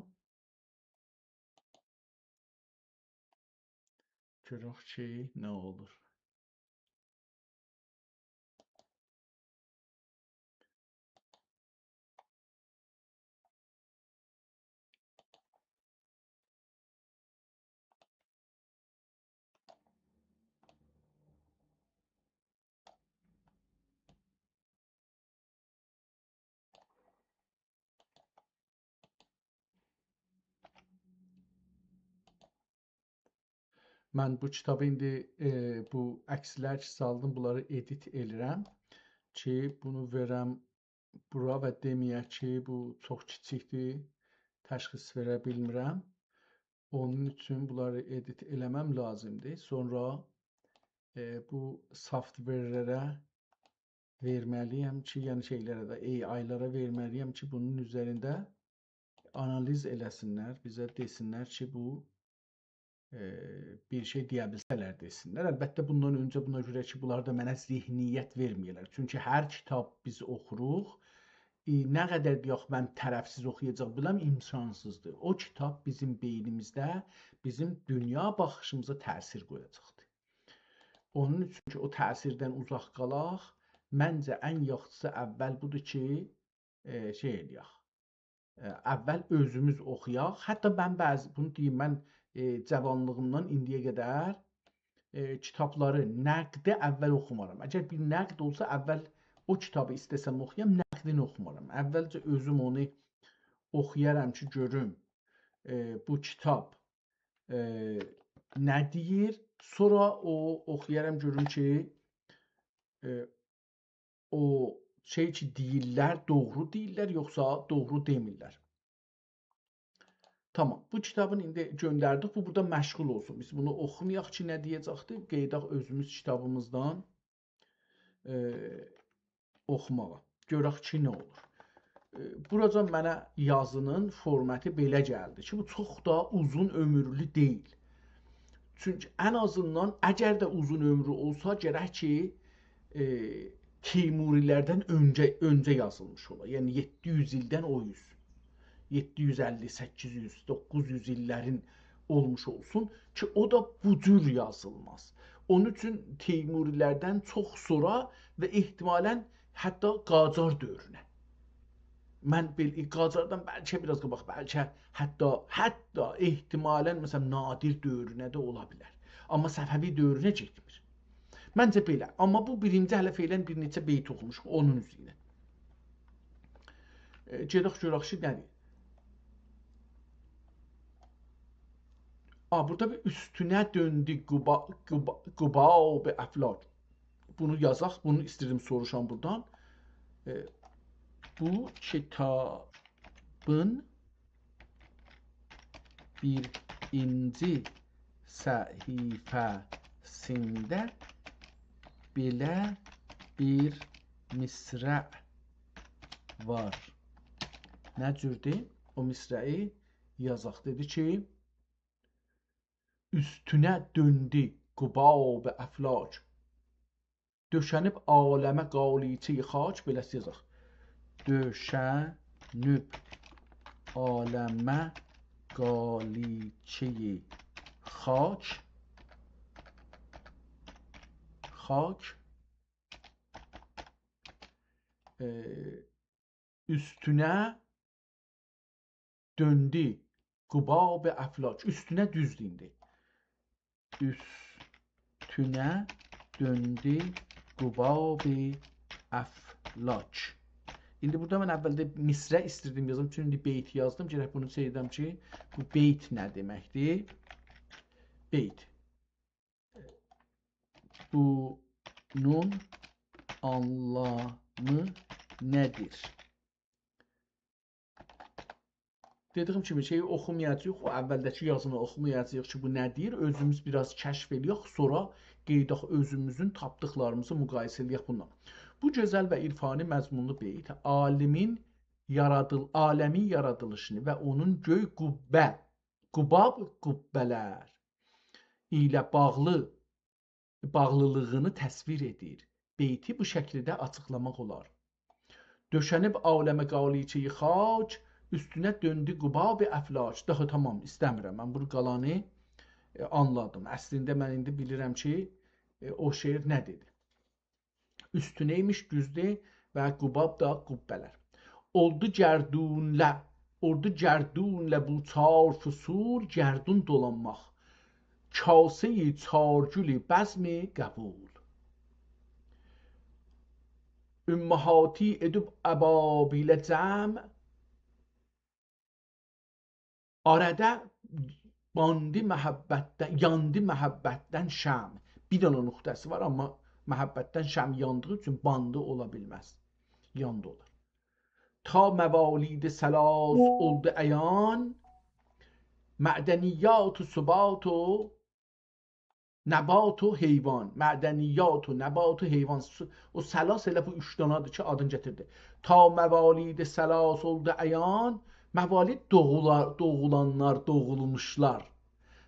گؤرک کی، نه اولور. من بو کیتابی ایندی، ائ، بو عکسلر کی سالدیم، بونلاری ادیت ائله‌ییرم کی، بونو وئرم بورا و دئمه‌یک کی، بو چوخ کیچیکدیر، تشخیص وئره بیلمیرم. اونون اوچون بونلاری ادیت ائله‌مم لازیمدیر. سونرا، ائ، بو سافت‌ورلره وئرمه‌لی‌یم کی، یعنی شئیلره ده، AI-لارا وئرمه‌لی‌یم کی، بونون اوزرینده آنالیز ائله‌سینلر، بیزه دئسینلر کی، بو، ائ، بیر شئی دئیه بیلسه‌لر دئسینلر. البته، بوندان اؤنجه بونا گؤره کی، بونلار دا منه ذهنیت وئرمه‌یه‌لر. چونکی هر کیتاب بیز اوخوروق، ائ، نه قدر دئیک، من طرفسیز اوخویاجاق بیلم، امکانسیزدیر. او کیتاب بیزیم بئینیمیزده، بیزیم دونیا باخیشیمیزا تأثیر قویاجاقدیر. اونون اوچون کی، او تأثیردن اوزاق قالاق، منجه ان یاخشیسی اول بودور کی، ائ، شئی ائله‌یک. ائ، اول اؤزوموز اوخویاق. حتی من بعضی، بونو دئییم، من، ائ، جاوانلیغیمدان ایندییه قدر، ائ، کیتابلاری، نقدی اول اوخومارام. اگر بیر نقد اولسا، اول او کیتابی ایسته‌سم اوخویام، نقدینی اوخومارام. اولجه اؤزوم اونو اوخویارام کی، گؤروم، ائ، بو کیتاب، ائ، نه دئییر. سونرا او اوخویارام، گؤروم کی، ائ، او شئی کی دئییرلر، دوغرو دئییرلر، یوخسا دوغرو دئمیرلر. تامام، بو کیتابین ایندی گؤندردیک. بو بورادا مشغول اولسون. بیز بونو اوخومایاق کی، نه دئیه‌جکدی؟ قئییداق اؤزوموز کیتابیمیزدان، ائ، اوخوماغا. گؤرک کی، نه اولور. ائ، بوراجان منه یازینین فورماتی بئله گلدی کی، بو چوخ دا اوزون عؤمورلو دئییل. چونکی ان آزیندان، اگر ده اوزون عؤمرو اولسا، گرک کی، ائ، تیموری‌لردن اؤنجه، اؤنجه یازیلمیش اولا. یعنی یئددی یوز ایلدن او اوز. یئددی یوز اللی، سککیز یوز، دوققوز یوز ایللرین اولموش اولسون کی، او دا بو جور یازیلماز. اونون اوچون تیموری‌لردن چوخ سونرا و احتمالاً حتی قاجار دؤورونه. من بئل-، قاجاردان بلکه بیر آز قاباق، بلکه حتی، حتی احتمالاً، مثلاً، نادر دؤورونه ده اولا بیلر. آمما صفوی دؤورونه گئتمیر. منجه بئله. آمما بو بیرینجی، هله فعلاً بیر نئچه بیت اوخوموشوق اونون اوزره. ائ، گئدک گؤرک کی، نه‌دیر؟ آ، بورادا بیر «اوستونه دؤندو قوبا-، قوبا-، قوباب افلاک». بونو یازاق، بونو ایسته‌ییرم سوروشام بورادان. ائ، بو کیتابین بیرینجی صفحه‌سینده بئله بیر مصرع وار. نه جوردور؟ او مصرعی یازاق. دئدی کی، «اوستونه دؤندو قوباب افلاک، دؤشنیب عالمه قالیچه‌ی خاک»، بئله‌سی یازاق. «دؤشنیب عالمه قالیچه‌ی خاک»، خاک، ائ، «اوستونه دؤندو قوباب افلاک». اوستونه، دوزدور ایندی. «اوستونه دؤندو قوباب افلاک». ایندی بورادا من اولده مصرع ایستیردیم یازام، چونکی ایندی بیت یازدیم. گرک بونو شئی ائدم کی، بو بیت نه دئمکدیر؟ بیت. بونون آنلامی نه‌دیر؟ دئدیگیم کیمی، شئیی اوخومایاجاغیق، او اولده‌کی یازینی اوخومایاجاغیق کی، بو نه دئییر؟ اؤزوموز بیر آز کشف ائله‌یک، سونرا قئییداق اؤزوموزون تاپدیقلاریمیزی مقایسه ائله‌یک بونونلا. بو گؤزل و عرفانی مضمونلو بیت عالمین یارادیل-، عالمین یارادیلیشینی و اونون گؤی قبه، قباب، قبه‌لر ایله باغلی، باغلیلیغینی تصویر ائدیر. بیتی بو شکیلده آچیقلاماق اولار: «دؤشنیب عالمه قالیچه‌ی خاک، اوستونه دؤندو قوباب افلاک». داها تامام، ایسته‌میرم. من بونو قالانی، ائ، آنلادیم. اصلینده من ایندی بیلیرم کی، ائ، او شعر نه دئدی. اوستونه ایمیش، دوزدور، و قباب دا قبه‌لر. «اولدو گردونله، اولدو گردونله بو چار فصول»، گردون دولانماق. «کاسه‌ی چار گول بزم قبول. امهاتی ادیب ابابیله جمع، آره‌ده باندی محبتدن، یاندی محبتدن شمع». بیر دنه نقطه‌سی وار، آمما محبتدن شمع یاندیغی اوچون باندی اولا بیلمز. یاندی اولار. «تا موالید ثلاث اولدو عیان، معدنیات و ثبات و نبات و حیوان». معدنیات و نبات و حیوان. س-، او ثلاث ائله بو اوچ دانادیر کی، آدینی گتیردی. «تا موالید ثلاث اولدو عیان»، موالید دوغولار، دوغولانلار، دوغولموشلار.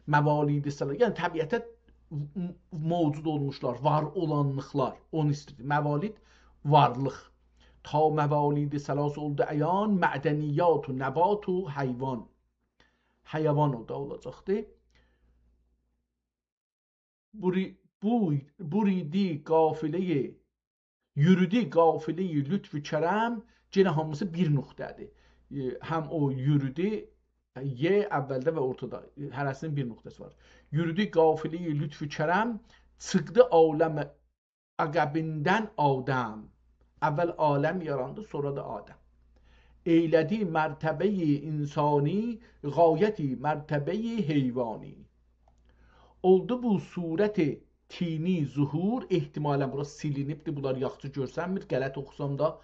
موالید ثلاث، یعنی طبیعتده م-، موجود اولموشلار، وار اولانلیقلار. اونو ایسته‌ییر. موالید، وارلیق. «تا موالید ثلاث اولدو عیان، معدنیات و نبات و حیوان». حیوان او دا اولاجاقدی. بوری-، بو-، بوریدی قافله‌ی، یورودو قافله‌ی لطف و کرم، یئنه هامیسی بیر نقطه‌دیر. ائ، هم او یورودو، ی اولده و اورتادا، ائ، هره‌سینین بیر نقطه‌سی وار. «یورودو قافله‌ی لطف و کرم، چیخدی عالم عقبیندن آدم». اول عالم یاراندی، سونرا دا آدم. ائیله‌دی مرتبه‌ی انسانی، غایت مرتبه‌ی حیوانی. اولدو بو صورت طینی ظهور، احتمالاً بورا سیلینیبدیر، بونلار یاخشی گؤرسنمیر، غلط اوخوسام دا،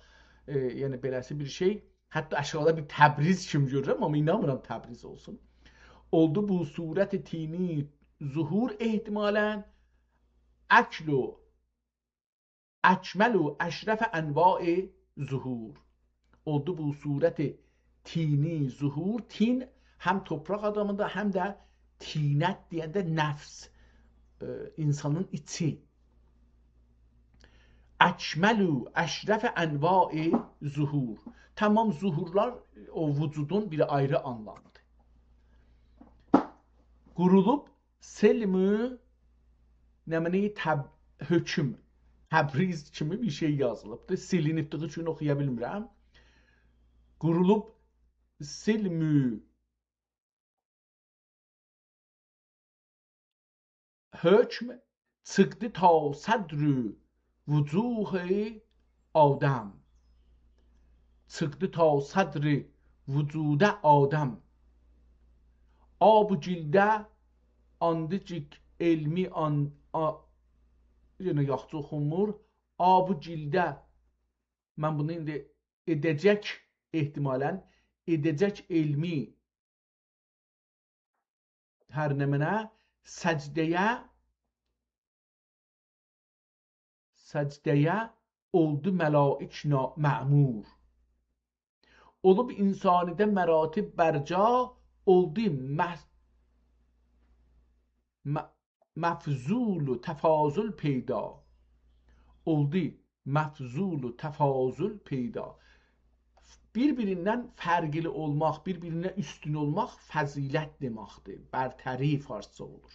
ائ، یعنی بئله‌سی بیر شئی. حتی آشاغیدا بیر تبریز کیمی گؤرورم، آمما اینانمیرام تبریز اولسون. اولدو بو صورت طینی ظهور، احتمالاً اکل و اکمل و اشرف انواع ظهور. اولدو بو صورت طینی ظهور. طین هم تورپاق آنلامیندا، هم ده طینت دئینده نفس، ائ، انسانین ایچی. اکمل و اشرف انواع ظهور. تمام ظهورلار او وجودون بیر آیری آنلامیدیر. قورولوب سلم و نمنه‌ی تب-، حکم، تبریز کیمی بیر شئی یازیلیبدیر. سیلینیبدیگی اوچون اوخویا بیلمیرم. قورولوب سلم و حکم، چیخدی تا صدر وجوه آدم. چیخدی تا صدر وجود آدم. آب و گیلده آندیجیک علمی آن-، آ-، یئنه یاخشی اوخونمور. آب و گیلده، من بونو ایندی ائده‌جک، احتمالاً ائده‌جک علمی هر نمنه، سجده‌یه، سجده‌یه اولدو ملائک نا-، مأمور. اولوب انسانیده مراتب برجا، اولدو مح-، م-، مفضول و تفاضل پیدا. اولدو مفضول و تفاضل پیدا. بیر-بیریندن فرقلی اولماق، بیر-بیرینه اوستون اولماق فضیلت دئمکدیر. برتری فارسجا اولور.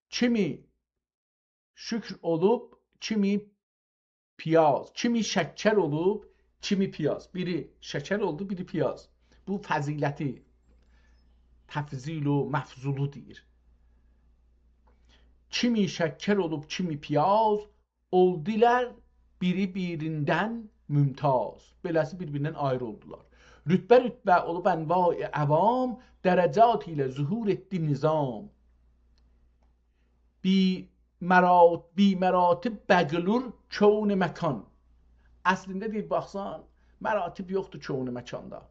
کیمی شکر اولوب، کیمی پیاز. کیمی شکر اولوب، کیمی پیاز. بیری شکر اولدو، بیری پیاز. بو فضیلتی، تفضیل و مفضولو دئییر. کیمی شکر اولوب، کیمی پیاز، اولدولار بیری بیریندن ممتاز. بئله‌سی بیر-بیریندن آیری اولدولار. رتبه رتبه اولوب انواع عوام، درجات ایله ظهور ائتدی نظام. بی مرات-، بی مراتب بقلور کون و مکان. اصلینده دئییر، باخسان، مراتب یوخدور کون و مکاندا.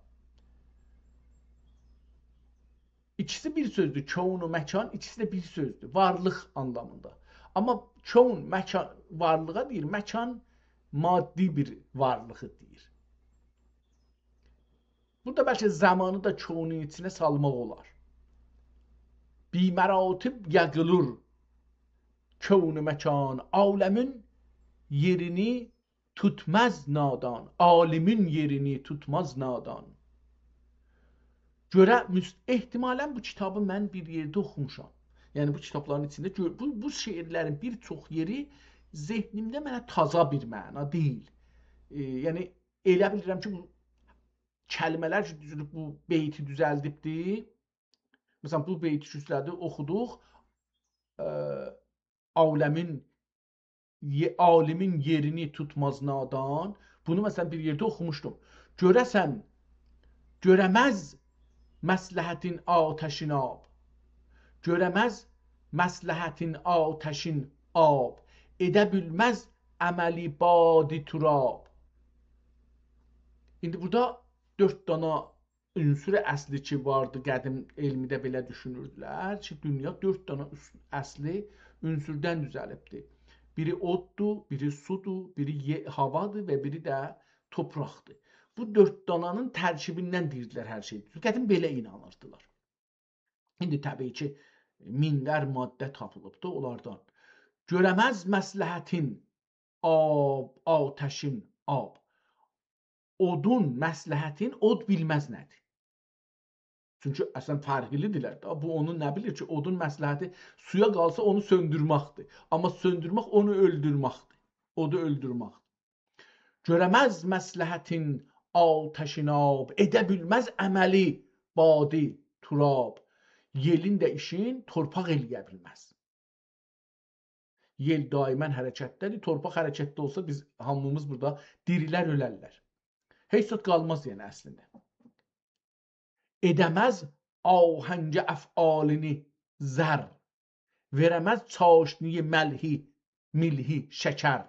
ایکیسی بیر سؤزدور، کون و مکان، ایکیسی ده بیر سؤزدور، وارلیق آنلامیندا. آمما کون، مکان، وارلیغا دئییر، مکان مادی بیر وارلیغی دئییر. بورادا بلکه زامانی دا کونون ایچینه سالماق اولار. بی مراتب یقیلور کون و مکان، عالمین یئرینی توتماز نادان، عالیمین یئرینی توتماز نادان. گؤره مس-، احتمالاً بو کیتابی من بیر یئرده اوخوموشام. یعنی بو کیتابلارین ایچینده گؤ-، بو، بو شعرلرین بیر چوخ یئری ذهنیمده منه تازا بیر معنا دئییل. ائ، یعنی ائله بیلیرم کی، بو کلمه‌لر کی، دوزولوب بو بیتی دوزلدیبدی. مثلاً، بو بیتی کی اوسته‌دی، اوخودوق. ائ، عالمین، یئ-، عالیمین یئرینی توتماز نادان. بونو، مثلاً، بیر یئرده اوخوموشدوم. گؤره‌سن، گؤره‌مز مصلحتین آتشین آب. گؤره‌مز مصلحتین آتشین آب. ائده بیلمز عملی بادی تراب. ایندی بورادا دؤرد دانا عنصر اصلی کی واردی، قدیم علمده بئله دوشونوردولر کی، دونیا دؤرد دانا اوس-، اصلی عنصردن دوزلیبدیر. بیری اوددور، بیری سودور، بیری یئ-، هاوادیر و بیری ده تورپاقدیر. بو دؤرد دانانین ترکیبیندن دئییردیلر هر شئی. قدیم بئله اینانیردیلار. ایندی طبیعی کی، مینلر ماده تاپیلیبدی اونلاردان. گؤره‌مز مصلحتین آب، آتشین آب. اودون مصلحتین اود بیلمز نه‌دیر. چونکی اصلاً فرقلی‌دیرلر ده. بو اونون نه بیلیر کی، اودون مصلحتی سویا قالسا اونو سؤندورمکدیر. آمما سؤندورمک اونو اؤلدورمکدیر. اودو اؤلدورمکدیر. گؤره‌مز مصلحتین آتشین آب، ائده بیلمز عملی بادی تراب. یئلین ده ایشین تورپاق ائله‌یه بیلمز. یئل دائماً حرکتده‌دیر. تورپاق حرکتده اولسا بیز هامیمیز بورادا دیریلر، اؤلرلر. هئچ زاد قالماز، یعنی، اصلینده. ائده‌مز آهنگ افعالینی زر، وئره‌مز چاشنی ملحی، ملحی شکر.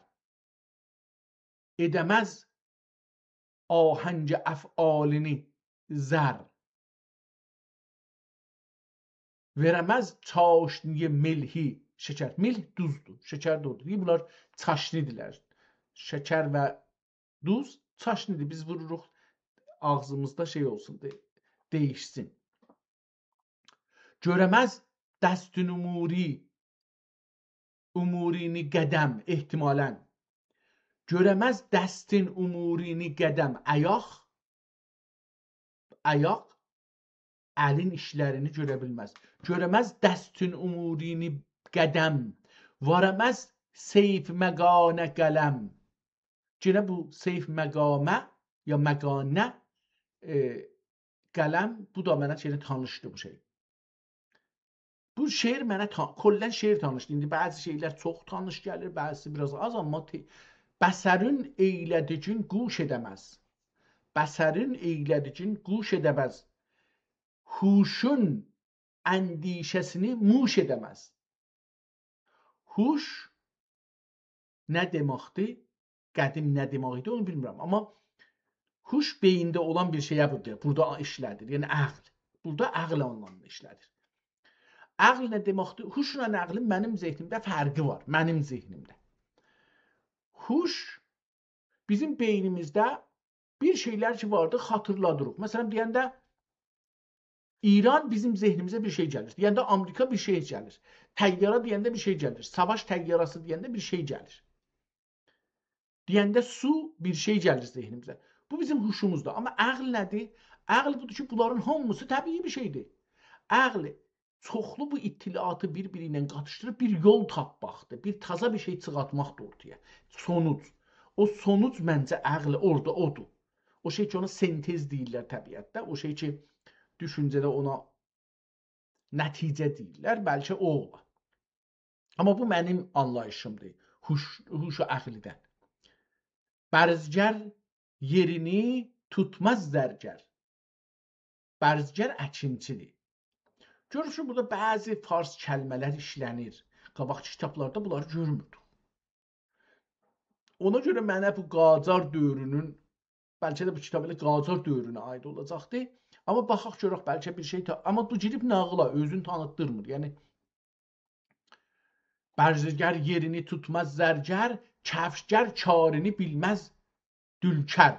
ائده‌مز آهنگ افعالینی زر، وئره‌مز چاشنی ملحی شکر. ملح دوزدور، شکر ده اودور. دئییر، بونلار چاشنی‌دیرلر. شکر و دوز چاشنی‌دیر. بیز ووروروق، آغزیمیزدا شئی اولسون، دئ-، دَییشسین. گؤره‌مز دستین اموری، امورینی قدم، احتمالاً. گؤره‌مز دستین امورینی قدم، آیاق، آیاق الین ایشلرینی گؤره بیلمز. گؤره‌مز دستین امورینی قدم، واره‌مز سیف مقانه قلم. یئنه بو سیف مقامه یا مقانه، ائ، قلم، بو دا منه شئیله تانیشدی بو شئی. بو شعر منه تا-، کلاً شعر تانیشدی. ایندی بعضی شئیلر چوخ تانیش گلیر، بعضیسی بیر آز آز، آمما ته-، بصرین ائیله‌دیگین گوش ائده‌مز. بصرین ائیله‌دیگین گوش ائده‌مز. هوشون اندیشه‌سینی موش ائده‌مز. هوش نه دئمکدیر؟ قدیم نه دئمک ایدی، اونو بیلمیرم. آمما هوش بئیینده اولان بیر شئیه بو دئییر. بورادا ایشله‌دیر. یعنی عقل. بورادا عقل آنلامیندا ایشله‌دیر. عقل نه دئمکدیر؟ هوشلا عقلین منیم ذهنیمده فرقی وار. منیم ذهنیمده. هوش بیزیم بئینیمیزده بیر شئیلر کی واردی، خاطیرلادیریق. مثلاً، دئینده ایران بیزیم ذهنیمیزه بیر شئی گلیر. دئینده آمریکا بیر شئی گلیر. طیاره دئینده بیر شئی گلیر. ساواش طیاره‌سی دئینده بیر شئی گلیر. دئینده سو، بیر شئی گلیر ذهنیمیزه. بو بیزیم هوشوموزدور. آمما عقل نه‌دیر؟ عقل بودور کی، بونلارین هامیسی طبیعی بیر شئیدیر. عقل چوخلو بو اطلاعاتی بیر-بیری ایله قاتیشدیریب بیر یول تاپماقدیر. بیر تازا بیر شئی چیخارتماقدیر اورتایا. سونوج. او سونوج منجه عقل اورادا اودور. او شئی کی، اونا سنتز دئییرلر طبیعتده. او شئی کی، دوشونجه‌ده اونا نتیجه دئییرلر. بلکه او اولا. آمما بو منیم آنلاییشیمدیر. هوش، هوش عقلیدن. برزگر یئرینی توتماز زرگر. برزگر اکینچی‌دیر. گؤرورسون، بورادا بعضی فارس کلمه‌لر ایشله‌نیر. قاباقکی کیتابلاردا بونلاری گؤرموردوک. اونا گؤره منه بو قاجار دؤورونون، بلکه ده بو کیتاب ائله قاجار دؤورونه عایید اولاجاقدی. آمما باخاق گؤرک، بلکه بیر شئی تا-، آمما بو گیریب ناغیلا، اؤزونو تانیتدیرمیر. یعنی، برزگر یئرینی توتماز زرگر، کفشگر کارینی بیلمز دولکر.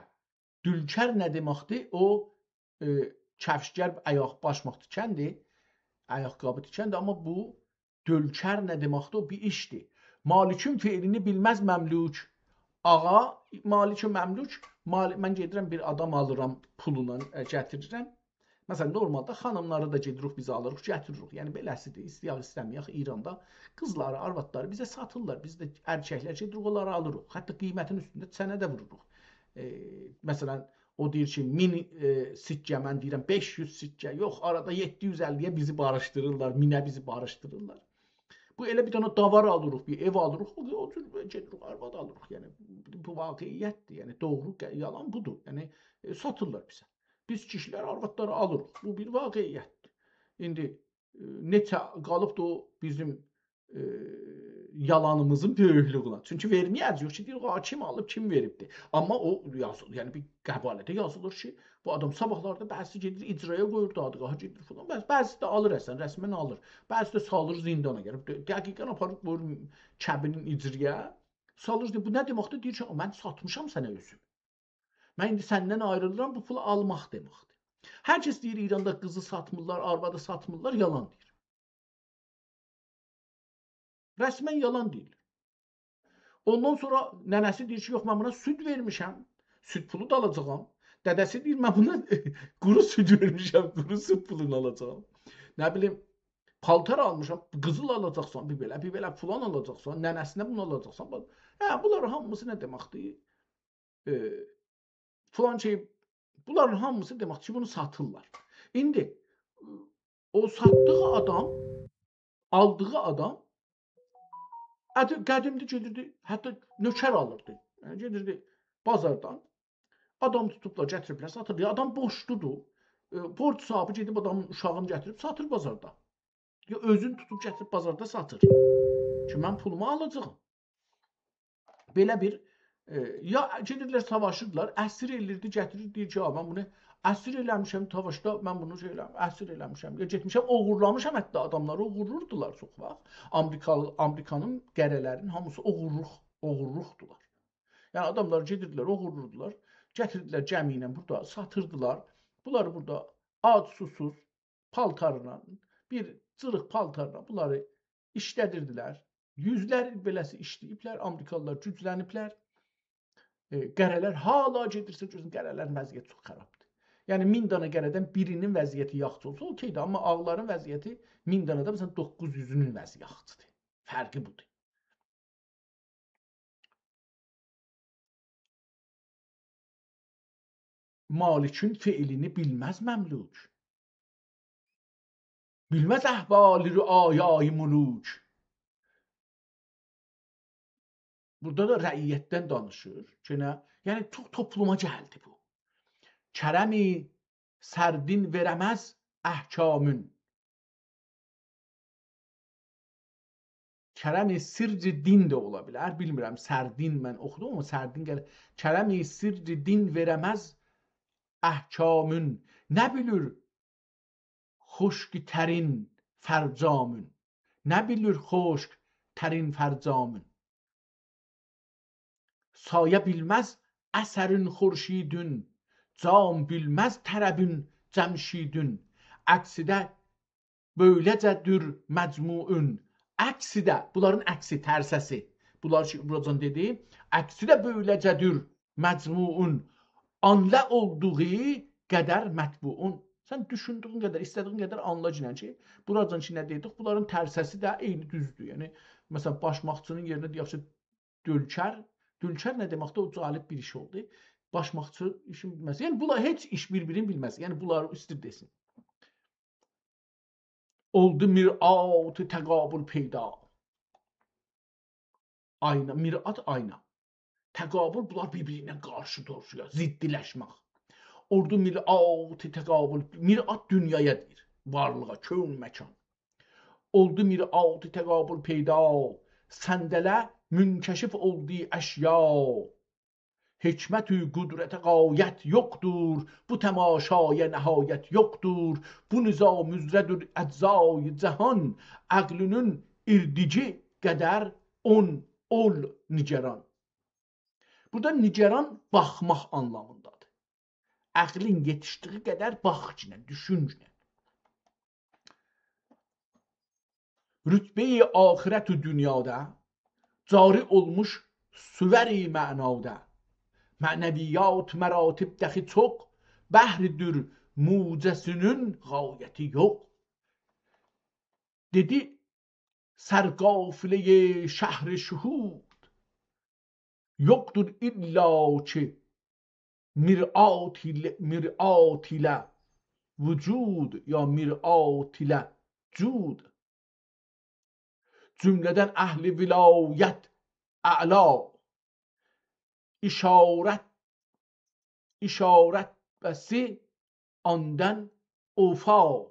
دولکر نه دئمکدیر؟ او، ائ، کفشگر آیاق باشماق تیکندیر، آیاق‌قابی تیکندیر، آمما بو دولکر نه دئمکدیر؟ او بیر ایشدیر. مالکین فعلینی بیلمز مملوک. آغا، مالک و مملوک، مال-، من گئدیرم بیر آدام آلیرام پولونا، ائ، گتیریرم. مثلاً، نورمالدا خانیملاری دا گئدیریک، بیز آلیریق، گتیریریک. یعنی، بئله‌سیدیر، ایسته‌یک، ایسته‌مه‌یک، ایراندا قیزلاری، آروادلاری بیزه ساتیرلار. بیز ده ارککلر گئدیریک، اونلاری آلیریق. حتی قیمتین اوستونده چنه ده ووروروق. ائ، مثلاً، او دئییر کی، مین، ائ، سکه، من دئییرم، بئش یوز سکه. یوخ، آرادا یئددی یوز اللی‌یه بیزی باریشدیریرلار، مینه بیزی باریشدیریرلار. بو ائله بیر دنه داوار آلیریق، بیر ائو آلیریق، او، او جور گئدیریک، آرواد آلیریق. یعنی، بو واقعیتدیر. یعنی، دوغرو، یالان بودور. یعنی، ائ، ساتیرلار بیزه. بیز کیشیلر آروادلاری آلیریق. بو بیر واقعیتدیر. ایندی، ائ، نئچه قالیبدی او بیزیم، ائ، یالانیمیزین بؤیوکلویونه. چونکی وئرمه‌یه‌جه‌ییک کی، دئییر، «آ، کیم آلیب، کیم وئریبدی؟» آمما او یازی-، یعنی بیر قباله‌ده یازیلیر کی، بو آدام صاباحلاردا بعضی گئدیر اجرایا قویور دادگاها، گئدیر فلان. بعضی، بعضی ده آلیر اصلاً، رسماً آلیر. بعضی ده سالیر زندانا، گلیب د-، دقیقاً آپاریب قویور کبینین اجرایا. سالیر، دئییر، «بو نه دئمکدیر؟» دئییر کی، «من ساتمیشام سنه اؤزومو. من ایندی سندن آیریلیرام، بو پولو آلماق دئمکدیر.» هر کس دئییر، ایراندا قیزی ساتمیرلار، آروادی ساتمیرلار، یالان دئییر. رسماً یالان دئییر. اوندان سونرا ننه‌سی دئییر کی، «یوخ، من بونا سود وئرمیشم، سود پولو دا آلاجاغام.» دده‌سی دئییر، «من بونا قورو سود وئرمیشم، قورو سود پولونو آلاجاغام.» نه بیلیم، پالتار آلمیشام، قیزیل آلاجاقسان، بیر بئله، بیر بئله فلان آلاجاقسان، ننه‌سینه بونو آلاجاقسان. باخ، هه، بونلار هامیسی نه دئمکدیر؟ ائ، فلان شئی، بونلارین هامیسی دئمکدیر کی، بونو ساتیرلار. ایندی او ساتدیغی آدام، آلدیغی آدام ادی-، قدیمده گئدیردی، حتی نؤکر آلیردی. یعنی گئدیردی بازاردان، آدام توتوبلار، گتیریبلر، ساتیردی. آدام بورجلودور. ائ، بورج صاحیبی گئدیب آدامین اوشاغینی گتیریب ساتیر بازاردا. یا اؤزون توتوب گتیریب بازاردا ساتیر. کی، من پولومو آلاجاغام. بئله بیر، ائ، یا گئدیرلر، ساواشیرلار، اسیر ائله‌ییردی، گتیریر، دئییر کی، «آ، من بونو اسیر ائله‌میشم ساواشدا، من بونو شئی ائله‌م-، اسیر ائله‌میشم.» یا گئتمیشم، اوغورلامیشام، حتی آداملاری اوغورلوردولار چوخ واخت. آمریکا، آمریکانین قره‌لرینین هامیسی اوغورلوق، اوغورلوقدولار. یعنی آداملار گئدیردیلر، اوغورلوردولار، گتیردیلر گمی ایله بورادا ساتیردیلار. بونلاری بورادا آج، سوسوز، پالتارلا، بیر جیریق پالتارلا بونلاری ایشله‌دیردیلر. یوزلر ایل بئله‌سی ایشله‌ییبلر، آمریکالیلار گوجلنیبلر. ائ، قره‌لر حالا گئدیرسه، گؤرورسن، قره‌لرین وضعیتی چوخ خرابدیر. یعنی، مین دانا قره‌دن بیرینین وضعیتی یاخشی اولسا، اوکئیدیر، آمما آغلارین وضعیتی مین دانادان، مثلا، دوققوز یوزونون وضعیتی یاخشیدیر. فرقی بودور. مالکین فعلینی بیلمز مملوک. بیلمز احوال رعایای ملوک. بورادا دا رعیتدن دانیشیر. یئنه، یعنی، چوخ توپلوما گلدی بو. کرمی سردین وئره‌مز احکامین. کرم سر دین ده اولا بیلر. بیلمیرم، سردین من اوخودوم، آمما سردین گلیر. کرم سر دین وئره‌مز احکامین. نه بیلیر خشک‌ترین فرجامین؟ نه بیلیر خشک‌ترین فرجامین؟ سایه بیلمز اثرین خورشیدین، جام بیلمز طربین جمشیدین. عکسی ده بؤیله‌جه‌دیر مجموعون. عکسی ده، بونلارین عکسی، ترسه‌سی. بونلار کی، بوراجان دئدی، عکسی ده بؤیله‌جه‌دیر مجموعون. آنله اولدوغو قدر مطبوعون. سن دوشوندویون قدر، ایسته‌دیگین قدر آنلا کی، بوراجان کی، نه دئدیک، بونلارین ترسه‌سی ده عینی دوزدور. یعنی، مثلا، باشماقچی‌نین یئرینه دئیک کی، دؤلکر. دؤلکر نه دئمکدیر؟ او جالب بیر ایش اولدو. باشماقچی ایشین بیلمز. یعنی، بونلار هئچ ایش بیر-بیرینی بیلمز. یعنی، بونلاری ایستیر دئسین. اولدو مرآت تقابل پیدا. آینا، مرآت آینا. تقابل، بونلار بیر-بیرینه قارشی دورشویا، ضدیلشمک. اولدو مرآت تقابل، مرآت دونیایا دئییر، وارلیغا، کون، مکان. اولدو مرآت تقابل پیدا، صندله منکشف اولدو اشیا. حکمت و قدرت غایت یوخدور، بو تماشایا نهایت یوخدور. بو نظام اوزره‌دیر اجزای جهان، عقلینین ایردیگی قدر اون اول نگران. بورادا نگران باخماق آنلامیندادیر. عقلین یئتیشدیگی قدر باخ کی، دوشون کی. رتبه‌ی آخرت و دونیادا جاری اولموش صور معنادا. معنویات مراتب دخی چوخ، بحردیر موجه‌سینین غایتی یوخ. دئدی، سرقافله‌ی شهود یوخدور الا کی مرآت ایله، مرآت ایله وجود، یا مرآت ایله جود. جمله‌دن اهل ولایت اعلا، اشارت، اشارت بسی آندان اوفا.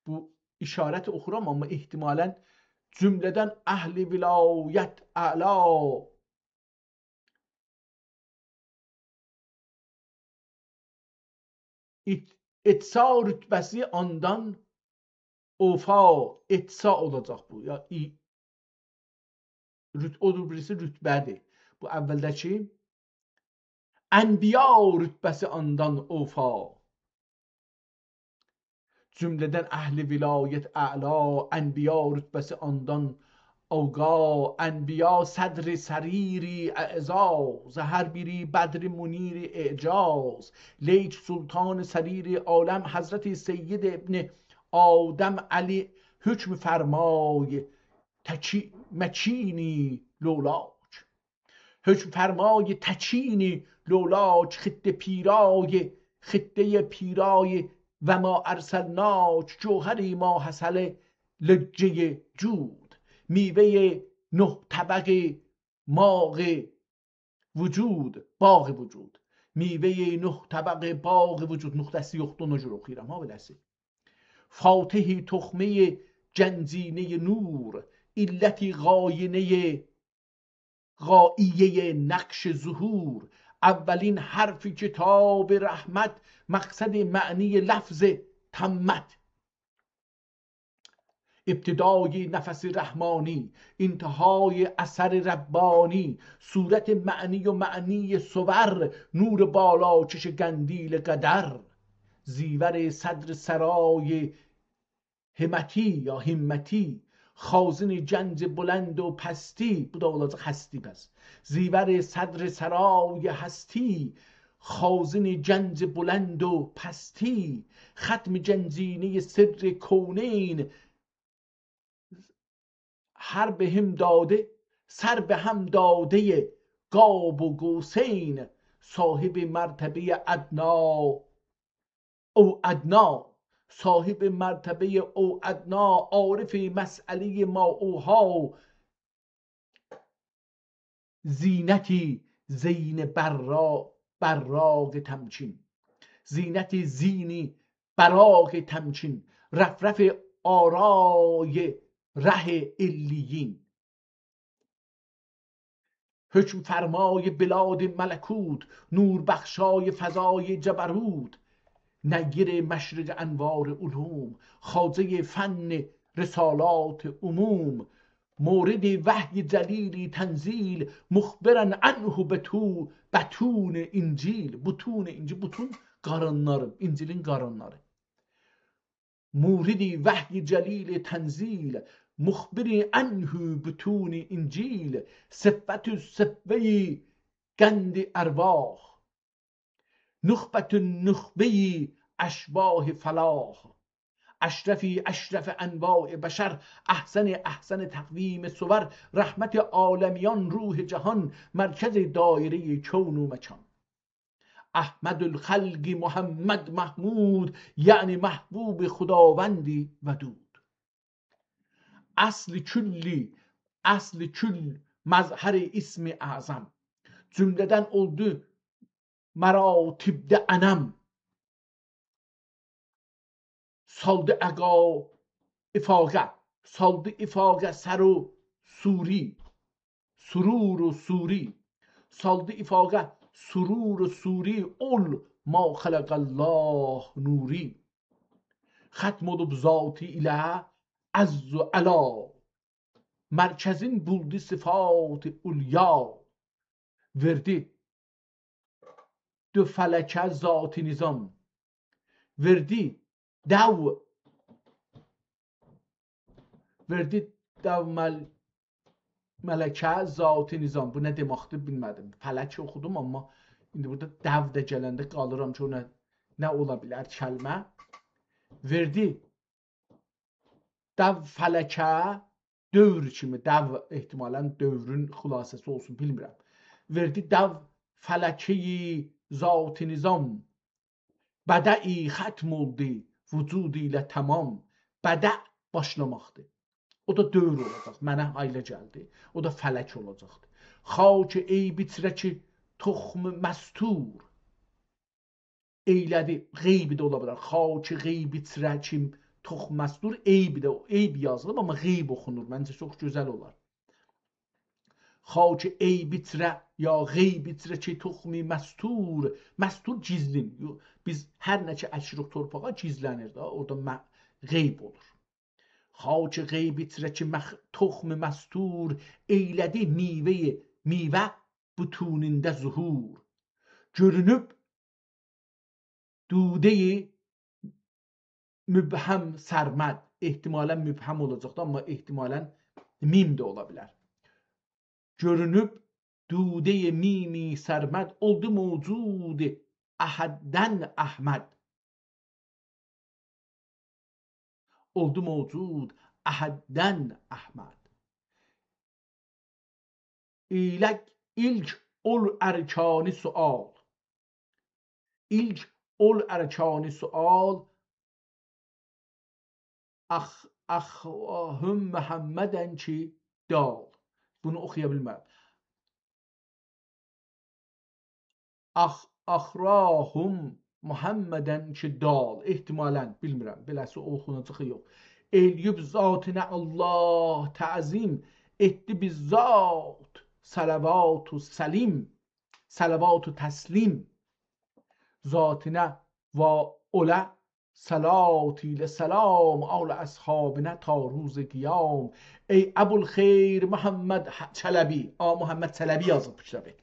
بو اشارتی اوخورام، آمما احتمالاً جمله‌دن اهل ولایت اعلا. ات-، اتساع رتبه‌سی آندان اوفا، اتساع اولاجاق بو. یا، ای-، رت-، اودور بیریسی رتبه‌دیر. بو اولده‌کی انبیا رتبه‌سی آندان اوفا. جمله‌دن اهل ولایت اعلا، انبیا رتبه‌سی آندان اوقا. انبیا صدر سریر اعزاز، هر بیری بدر منیر اعجاز. لیک سلطان سریر عالم، حضرت سید ابن آدم علی، حکم فرمای تکی-، مکینی لولاک. حکم فرمای تکینی لولاک، خدر پیرای خطهٔ پیرای و ما ارسلناک، جوهر ماه‌اصل لجهٔ جود، میوهٔ نه طبق ماغ وجود، باغ وجود، میوهٔ نه طبق باغ وجود. نقطه‌سی یوخدور، اونا گؤره اوخویورام ها، بئله‌سی. فاتح تخمهٔ گنجینهٔ نور، علت غاینهٔ غایهٔ نقش ظهور، اولین حرف کتاب رحمت، مقصد معنی لفظ تمت. ابتدای نفس رحمانی، انتهای اثر ربانی، صورت معنی و معنی صور، نور بالاکش قندیل قدر، زیور صدر سرای همتی یا همتی، خازن گنج بلند و پستی، بو دا اولاجاق هستی پس. زیور صدر سرای هستی، خازن گنج بلند و پستی، ختم گنجینهٔ سر کونین، هر به هم داده، سر به هم دادهٔ قاب و قوسین، صاحب مرتبهٔ ادنا او ادنا، صاحب مرتبهٔ او ادنا، عارف مسئلهٔ ما اوحی، زینتی زین برا-، براق تمکین، زینتی زین براق تمکین، رفرف آرای ره علیین، حکم فرمای بلاد ملکوت، نور بخشای فضای جبروت، نیر مشرق انوار علوم، خواجهٔ فن رسالات عموم، مورد وحی جلیل تنزیل، مخبراً عنه بطو-، بطون انجیل. بطون انجیل، بطون قارینلاری، انجیلین قارینلاری. مورد وحی جلیل تنزیل، مخبر عنه بطون انجیل، صفوة صفوة قند ارواح، نخبة نخبة اشباح فلاح، اشرف اشرف انواع بشر، احسن احسن تقویم صور، رحمت عالمیان، روح جهان، مرکز دایرهٔ کون و مکان. احمد الخلق محمد محمود، یعنی محبوب خداوند ودود. اصل کلی، اصل کل، مظهر اسم اعظم. جمله‌دن اولدو مراتبده انم. سالدی اقا-، افاقه، سالدی افاقه سر و سوری، سرور و سوری، سالدی افاقه سرور و سوری، اول ما خلق الله نوری. ختم اولوب ذاتی ایله عز و علا، مرکزین بولدو صفات علیا. وئردی دو فلکه ذات نظام. وئردی دو، وئردی دو مل-، ملکه ذات نظام. بو نه دئمکدیر، بیلمه‌دیم. فلک اوخودوم، آمما ایندی بورادا دو ده گلنده قالیرام کی، او نه، نه اولا بیلر کلمه. وئردی دو فلکه، دور کیمی، دو احتمالاً دورون خلاصه‌سی اولسون، بیلمیرم. وئردی دو فلکه ذات نظام، بدئی ختم اولدو وجود ایله تمام. بدء باشلاماقدیر. او دا دور اولاجاق. منه ائله گلدی. او دا فلک اولاجاقدیر. خاک عیب ایچره کی تخم مستور، ائیله‌دی، غیب ده اولا بیلر. خاک غیب ایچره کی تخم مستور، عیب ده، عیب یازیلیب، آمما غیب اوخونور. منجه چوخ گؤزل اولار. خاک عیب ایچره یا غیب ایچره کی تخم مستور، مستور گیزلین. یو-، بیز هر نه کی اکیریک تورپاغا، گیزلنیر ده، اورادا م-، غیب اولور. خاک غیب ایچره کی مخ-، تخم مستور، ائیله‌دی میوه‌ی، میوه بطونینده ظهور. گؤرونوب دوده‌ی مبهم سرمد، احتمالاً مبهم اولاجاقدی، آمما احتمالاً میم ده اولا بیلر. گؤرونوب دوده‌ی میم سرمد، اولدو موجود احددن احمد. اولدو موجود احددن احمد. ایلک، ایلک اول ارکانی سؤال. ایلک اول ارکان سؤال، اخ، اخراهم محمداً کی دال. بونو اوخویا بیلمرم. اخ، اخراهم محمداً کی دال. احتمالاً، بیلمیرم. بئله‌سی اوخوناجاق یا یوخ. ائله‌ییب ذاتینه الله تعظیم، ائتدی بیر ذات صلوات و سلیم، صلوات و تسلیم. ذاتینه و اوله صلات ایله سلام، آل اصحابینه تا روز قیام. ای ابوالخیر محمد ح-، چلبی. آ، محمد چلبی یازیب بو کیتابی.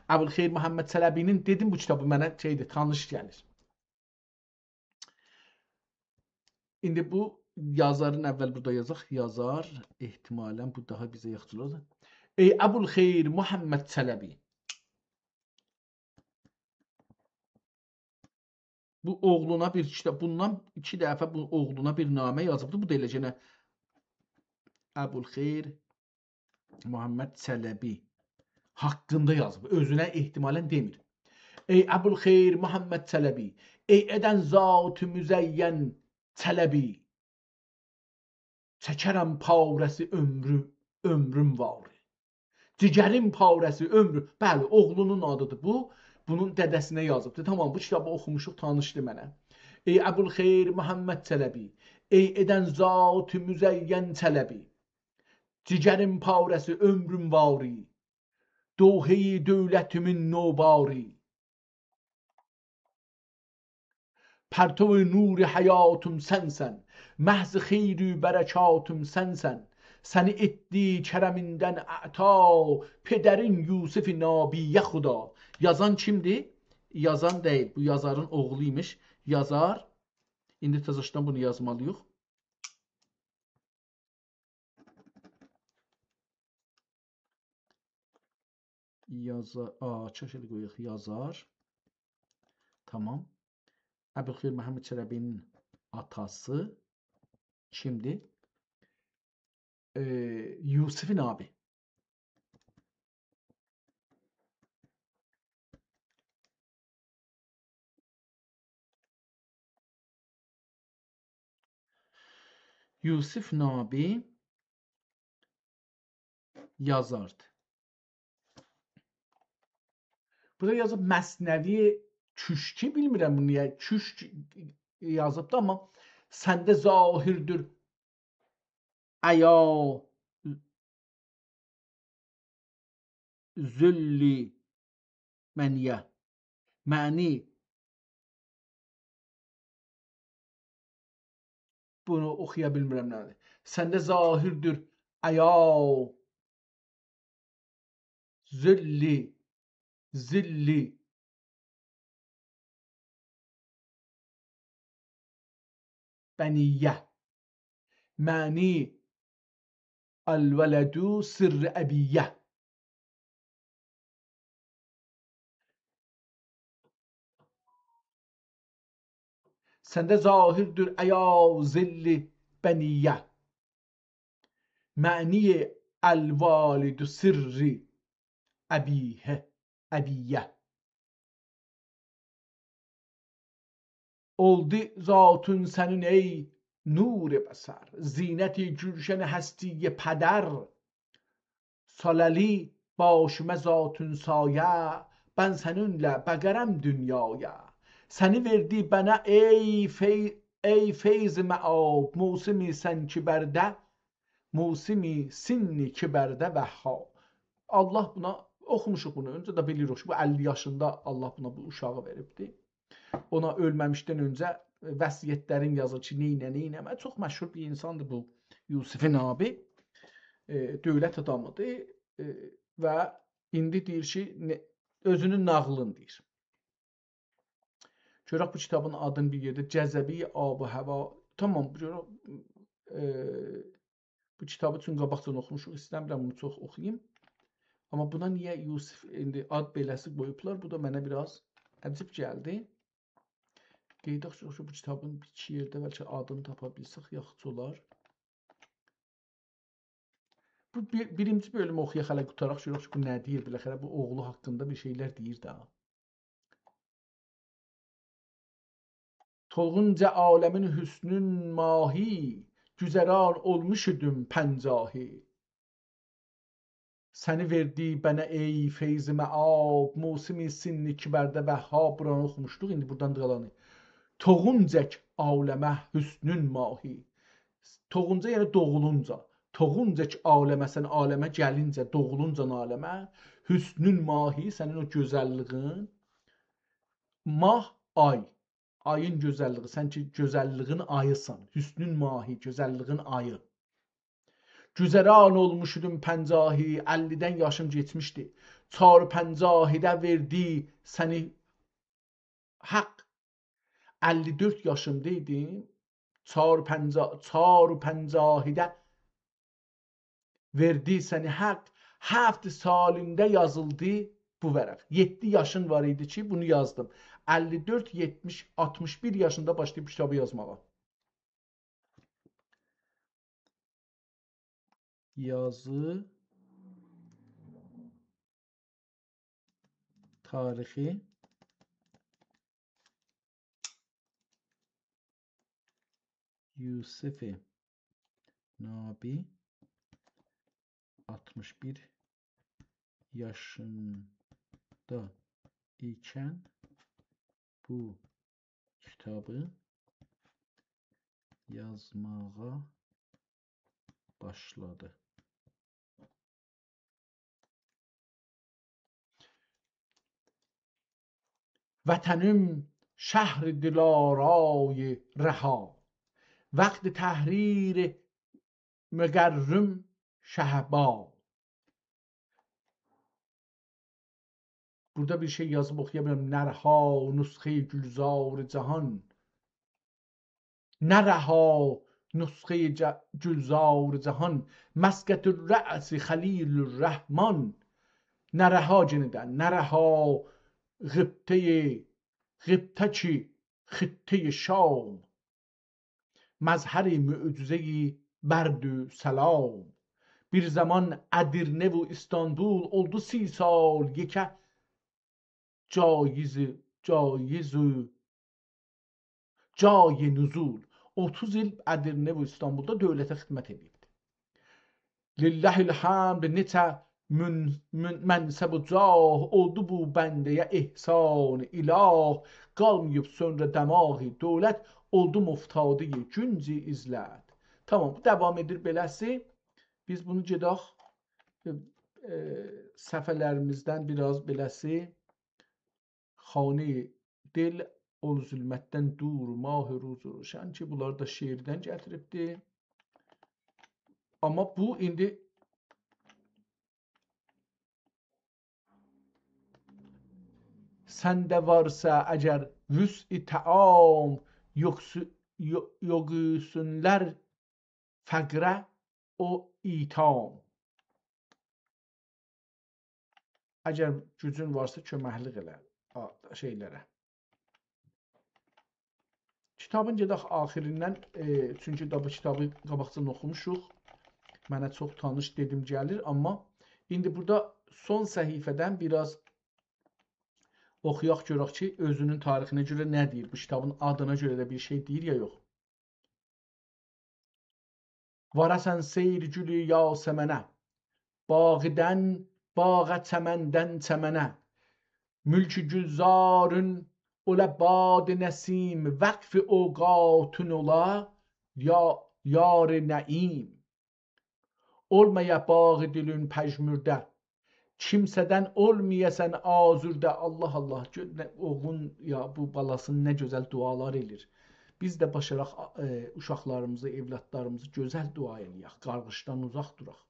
ابوالخیر محمد چلبی‌نین، دئدیم، بو کیتابی منه شئیدیر، تانیش گلیر. ایندی بو یازارین اول بورادا یازاق. یازار، احتمالاً بو داها بیزه یاخشی اولار. ای ابوالخیر محمد چلبی. بو اوغلونا بیر کیتاب، بوندان ایکی دفعه بو اوغلونا بیر نامه یازیبدی. بو دا ائله یئنه ابوالخیر محمد چلبی حاقیندا یازیب. اؤزونه احتمالاً دئمیر. ای ابوالخیر محمد چلبی، ای ائدن ذات مزین چلبی، چکرم پاره‌سی عؤمرو، عؤمروم واری. جیگریم پاره‌سی عؤمرو. بلی، اوغلونون آدیدیر بو. بونون دده‌سینه یازیبدی. تامام، بو کیتابی اوخوموشوق، تانیشدی منه. ای ابوالخیر محمد چلبی، ای ائدن ذات مزین چلبی، جیگریم پاره‌سی عؤمروم واری، دوحه‌ی دولتیمین نوباری. پرتو نور حیاتیم سنسن، محض خیر و برکاتیم سنسن. سنی ائتدی کرمیندن اعطا، پدرین یوسف نابیه خدا. یازان کیمدیر؟ یازان دئییل، بو یازارین اوغلو ایمیش. یازار. ایندی تزه‌شدن بونو یازمالی‌ییق. یازا-، آ، چک ائله قویاق، یازار. تامام. ابوالخیر محمد چلبی‌نین آتاسی کیمدیر؟ ائ، یوسف نابی. یوسف نابی یازاردی. بورادا یازیب مثنوی کوشکی، بیلمیرم بونو نییه کوشک یازیبدی، آمما سنده ظاهردیر عیا ذل منیه. معنی، بونو اوخویا بیلمیرم نه‌دیر. سنده ظاهردیر عیا ذل، ذل بنیه. معنی، الولد سر ابیه. سنده ظاهردیر عیا ذل بنیه. معنی الوالد سر ابیه، ابیه. اولدو ذاتون سنین ای نور بصر، زینت گلشن هستی پدر. ساله‌لی باشیما ذاتون سایه، بن سنینله بقرم دونیایا. سنی وئردی بنه ای فی-، ای فیض مآب، موسمی سن کبرده، موسمی سن کبرده وهاب. الله بونا، اوخوموشوق بونو، اؤنجه ده بیلیریک کی، بو اللی یاشیندا الله بونا بو اوشاغی وئریبدی. اونا اؤلمه‌میشدن اؤنجه وصیت‌لرین یازیر کی، نئینه، نئینه‌مه. چوخ مشهور بیر اینساندیر بو یوسف نابی. ائ، دؤولت آدامیدیر. ائ، و ایندی دئییر کی، نه-، اؤزونون ناغیلینی دئییر. گؤرک بو کیتابین آدینی بیر یئرده، جذبه‌ی آب و هوا. تامام، بو گؤره، ائ، بو کیتابی چون قاباقجادان اوخوموشوق، ایسته‌میرم بونو چوخ اوخویوم. آمما بونا نییه یوسف ایندی آد بئله‌سی قویوبلار؟ بو دا منه بیر آز عجیب گلدی. قاییداق کی، بو کیتابین بیر ایکی یئرده بلکه آدینی تاپا بیلسک، یاخشی اولار. بو بیر-، بیرینجی بؤلومو اوخویاق، هله قوتاراق، گؤرک کی، بو نه دئییر، بالاخره بو اوغلو حاقیندا بیر شئیلر دئییر ده. توغونجا عالمین حسنون ماهی، گذران اولموش ایدیم پنجاهی. سنی وئردی بنه ای فیض مآب، موسم سن کبرده وهاب. بورانی اوخوموشدوق، ایندی بورادان قالانی. توغونجک عالمه حسنون ماهی. توغونجا، یعنی دوغولونجا. توغونجک عالمه، سن عالمه گلینجه، دوغولونجا عالمه، حسنون ماهی، سنین او گؤزللیگین. ماه، آی. آیین گؤزللیگی، سن کی گؤزللیگین آییسان. حسنون ماهی، گؤزللیگین آیی. گذران اولموش ایدیم پنجاهی، اللی‌دن یاشیم کئچمیشدی. چهار و پنجاهی‌ده وئردی سنی حق. اللی دؤرد یاشیمدا ایدیم. چهار و پنجا-، چهار و پنجاهی‌ده وئردی سنی حق، هفت سالینده یازیلدی بو ورق. یئددی یاشین وار ایدی کی، بونو یازدیم. اللی دؤرد، یئتمیش، آلتمیش بیر یاشیندا باشلاییب کیتابی یازماغا. یازی تاریخی یوسف نابی آلتمیش بیر یاشیندا ایکن بو کیتابی یازماغا باشلادی. وطنیم شهر دلارای رها، وقت تحریر مقرم شهبا. بورادا بیر شئی یازیب، اوخویا بیلمیرم. نرها نسخهٔ گلزار جهان، نرها نسخهٔ ج-، گلزار جهان، مسقط الرأس خلیل الرحمن. نرها، یئنیدن، نرها غبطهٔ، غبطه کی خطهٔ شام، مظهر معجزهٔ برد و سلام. بیر زامان ادرنه و ایستانبول اولدو سی سال یئکه جایز، جایز و جای نزول. اوتوز ایل ادرنه و ایستانبولدا دؤولته خدمت ائدیبدی. لله الحمد، نئچه من-، من-، منصب و جاه، اولدو بو بنده‌یه احسان اله، قالماییب سونرا دماغ دولت، اولدوم افتادهٔ گنج عزلت. تامام، بو داوام ائدیر بئله‌سی. بیز بونو گئدک، ائ، ائ، صفحه‌لریمیزدن بیر آز بئله‌سی خانهٔ دل، اول ظلمتدن دور، ماه روز روشن کی، بونلاری دا شعردن گتیریبدی. آمما بو ایندی سنده وارسا اگر وسع طعام، یوکسو-، یو-، یوکسوللار فقره او ایتام. اگر گوجون وارسا، کؤمکلیک ائله، آ، شئیلره. کیتابین گئدک آخیریندن، ائ، چونکی دا بو کیتابی قاباقجادان اوخوموشوق. منه چوخ تانیش دئدیم گلیر، آمما ایندی بورادا سون صفحه‌دن بیر آز اوخویاق، گؤرک کی، اؤزونون تاریخینه گؤره نه دئییر، بو کیتابین آدینا گؤره ده بیر شئی دئییر یا یوخ. واراسان سیر گولو یاسمنه، باغدان باغا، چمندن چمنه. ملک گلزارین اولا باد نسیم، وقف اوقاتین اولا یا-، یار نعیم. اولمایا باغ دلین پژمرده، کیمسه‌دن اولمایاسان آزرده. الله، الله، گؤر نه، اوغلون یا بو بالاسین نه گؤزل دعالار ائله‌ییر. بیز ده باشاراق، ائ، اوشاقلاریمیزی، اولادلاریمیزی گؤزل دعا ائله‌یک. قارغیشدان اوزاق دوراق.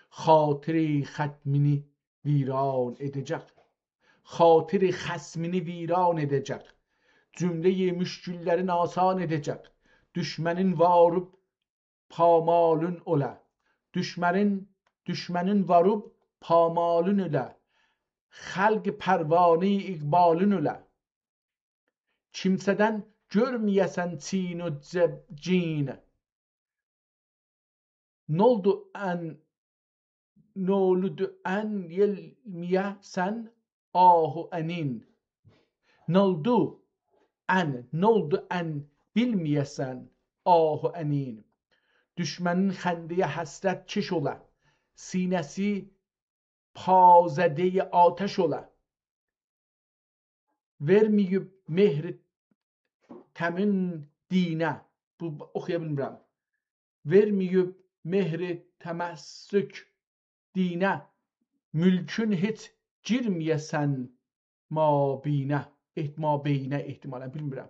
خاطر خصمینی ویران ائده‌جک، خاطر خصمینی ویران ائده‌جک، جمله‌ی مشکللرین آسان ائده‌جک. دوشمنین واروب پامالین اولا. دوشمنین، دوشمنین واروب پامالین اولا. خلق پروانه‌ی اقبالین اولا. کیمسه‌دن گؤرمه‌یه‌سن چین و جب-، جین. نولدو ان، نولدو ان یئلمه‌یه‌سن آه و انین. نولدو ان، نولدو ان بیلمه‌یه‌سن آه و انین؟ دوشمنین خنده‌یه حسرت‌کش اولا، سینه‌سی پازده‌ی آتش اولا. وئرمه‌ییب مهر تمین دینه. بو، اوخویا بیلمیرم. وئرمه‌ییب مهر تمسک دینه، مولکون هئچ گیرمه‌یه‌سن مابینه. احت-، مابینه احتمالاً، بیلمیرم.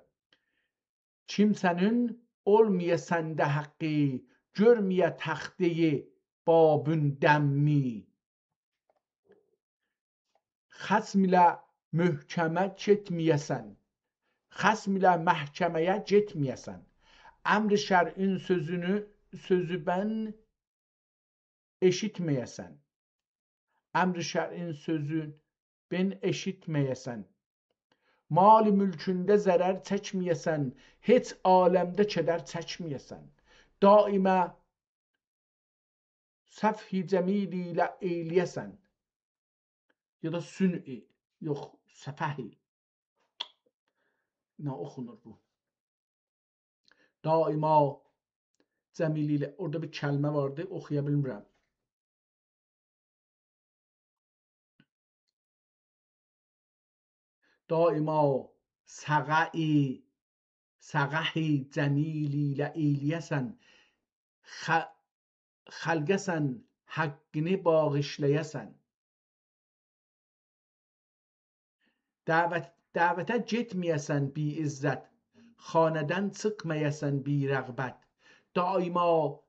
کیمسه‌نین اولمایا سنده حقی، گؤرمه‌یه تخته‌یی بابون دمّی. خصم ایله محکمه گئتمه‌یه‌سن. خصم ایله محکمه‌یه گئتمه‌یه‌سن. امر شرعین سؤزونو، سؤزو بن ائشیتمه‌یه‌سن. امر شرعین سؤزو بن ائشیتمه‌یه‌سن. مال مولکونده ضرر چکمه‌یه‌سن، هئچ عالمده کدر چکمه‌یه‌سن. دائمه صفح جمیل ایله ائیله‌یه‌سن. یا دا سنعی، یوخ، صفحی. نه اوخونور بو؟ دائمه جمیل ایله، اورادا بیر کلمه واردی، اوخویا بیلمیرم. دائمه سقه‌ی، سقه‌ی جمیل ایله ائیله‌یه‌سن، خ-، خلقه سن حقینی باغیشلایاسان. دعوت، دعوته گئتمه‌یه‌سن بی‌عزت، خانه‌دن چیخمایاسان بی‌رغبت. دائمه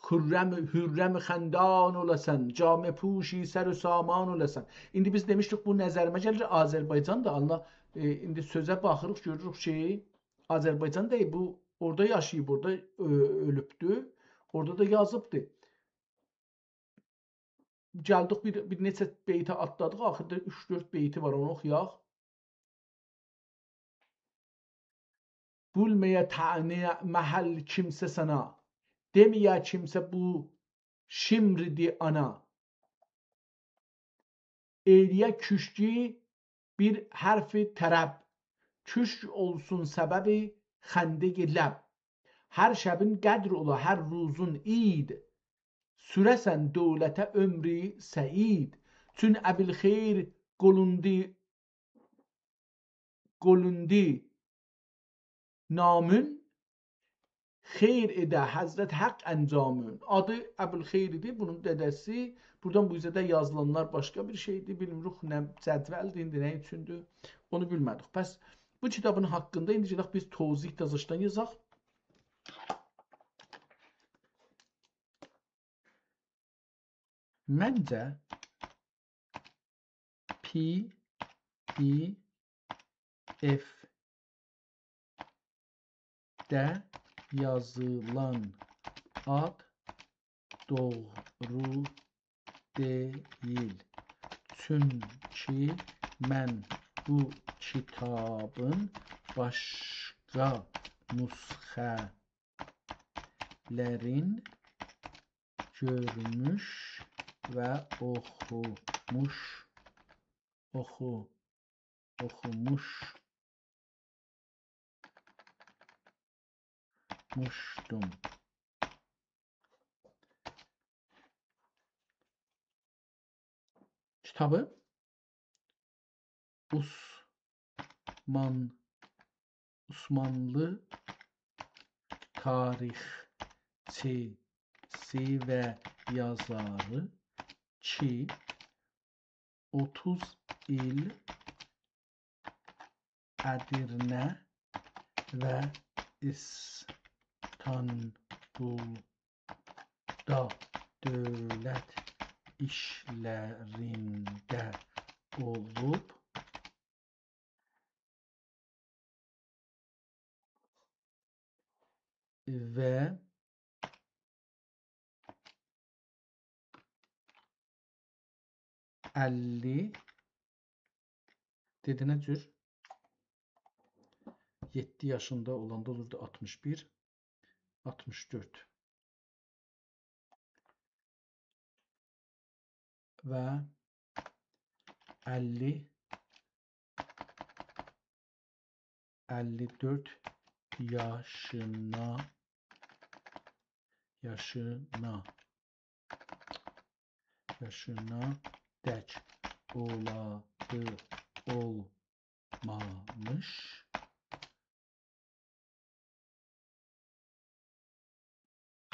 خرم، خرم خندان اولاسان، جامه‌پوشی سر و سامان اولاسان. ایندی بیز دئمیشدیک، بو نظریمه گلیر، آذربایجان دا، الله، ائ، ایندی سؤزه باخیریق، گؤروروک کی، آذربایجان دا بو، اورادا یاشاییب، اورادا، اؤ-، اؤلوبدو، اورادا دا یازیبدی. گلدیک بیر، بیر نئچه بیتی آتلادیق، آخیردا اوچ-دؤرد بیتی وار، اونو اوخویاق. بولمایا طعنه محل کیمسه سنه، دئمه‌یه کیمسه بو شمردی آنا. ائیله‌یه کوشکی بیر حرف طرب، کوشک اولسون سبب خنده‌ی لب. هر شبین قدر اولا، هر روزون عید، سوره‌سن دؤولته عمر سعید. چون ابوالخیر قولوندی، قولوندی نامون، خیر ائده حضرت حق انجامون. آدی ابوالخیر ایدی، بونون دده‌سی. بورادان بو اوزه ده یازیلانلار باشقا بیر شئیدیر، بیلمیریک نه جدولدیر، ایندی نه اوچوندور، اونو بیلمه‌دیک. پس بو کیتابین حاقیندا ایندی گئدک بیز توضیح دازاشدان یازاق. منجه، پی دی افده یازیلان آد دوغرو دئییل. چونکی من بو کیتابین باشقا نسخه لرین گؤرموش و اوخوموش، اوخو-، اوخوموش، موشدوم. کیتابی عثمان، عثمانلی تاریخچیسی و یازاری کی، اوتوز ایل ادیرنه و ایستانبولدا دؤولت ایشلرینده اولوب و اللی، دئدی نه جور؟ یئددی یاشیندا اولاندا اولوردو آلتمیش بیر، آلتمیش دؤرد. و اللی اللی دؤرد یاشینا، یاشینا، یاشینا دک اولادی، اولمامیش.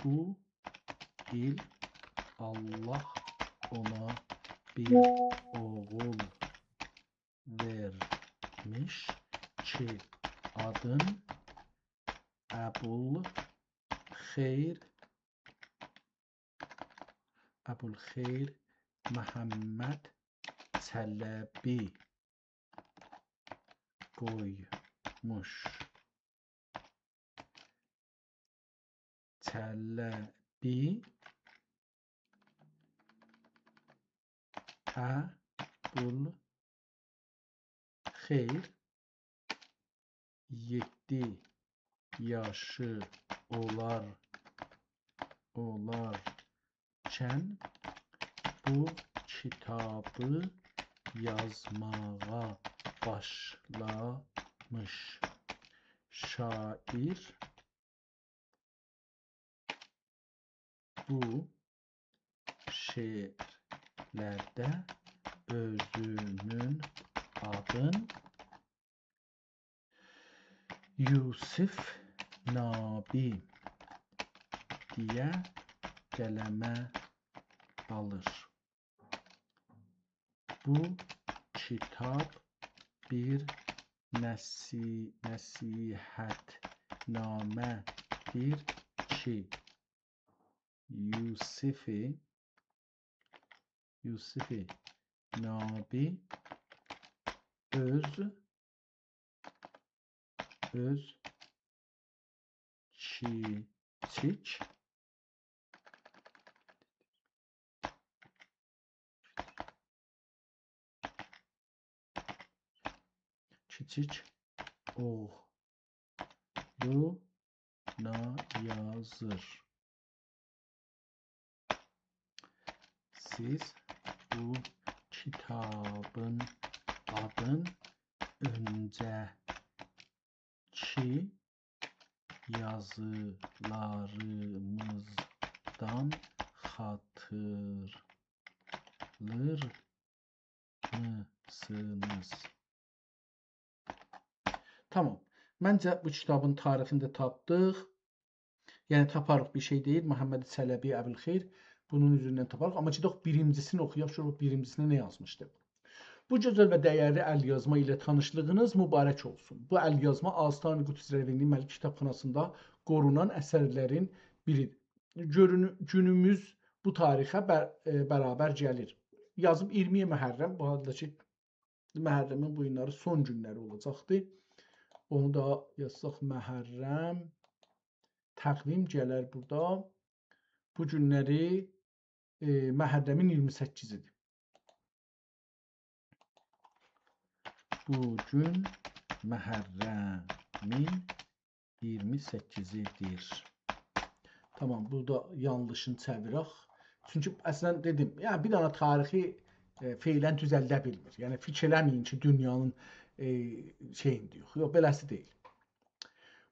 بو ایل آللاه اونا بیر اوغول وئرمیش کی، آدین ابوالخیر، ابوالخیر محمد چلبی قویموش. چلبی، ابوالخیر یئددی یاشی اولار، اولارکن بو کیتابی یازماغا باشلامیش. شاعیر بو شعرلرده اؤزونون آدین یوسف نابی دئیه قلمه آلیر. بو کیتاب بیر نصی-، نصیحت‌نامه‌دیر کی، یوسف، یوسف نابی اؤز، اؤز کیچیک، کیچیک اوغلونا یازیر. سیز بو کیتابین آدین اؤنجه‌کی یازیلاریمیزدان خاطیرلاییرسینیز. تامام. منجه، بو کیتابین تاریخینی ده تاپدیق. یعنی، تاپاریق بیر شئی دئییل، محمد چلبی ابوالخیر. بونون اوزوندن تاپاریق. آمما گئدک بیرینجیسینی اوخویاق، گؤرک بیرینجیسینده نه یازمیشدی. بو گؤزل و دَیَرلی ال‌یازما ایله تانیشلیغینیز مبارک اولسون. بو ال‌یازما آستان قدس روینلی ملک کیتابخاناسیندا قورونان اثرلرین بیریدیر. گؤرون-، گونوموز بو تاریخه بر-، ائ، برابر گلیر. یازیب اییرمی محرم، بو حالدا کی، محرمین بو گونلری سون گونلری اولاجاقدی. اونو دا یازساق، محرم، تقویم گلر بورادا. بو گونلری، ائ، محرمین اییرمی سککیزیدیر. بو گون محرمین اییرمی سککیزیدیر. تامام، بورادا یانلیشینی چئویرک. چونکی اصلا دئدیم، یعنی بیر دنه تاریخی، ائ، فعلا دوزلده بیلمیر. یعنی فیکیر ائله‌مه‌یین کی، دونیانین، ائ، شئیینی دئییک. یوخ، بئله‌سی دئییل.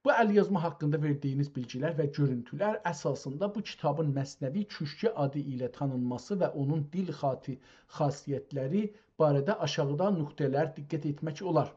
بو ال‌یازما حاقیندا وئردیگینیز بیلگیلر و گؤرونتولر اساسیندا بو کیتابین مثنوی کوشکی آدی ایله تانینماسی و اونون دیل خاطی-، خاصیتلری باره‌ده آشاغیدا نقطه‌لر دقت ائتمک اولار.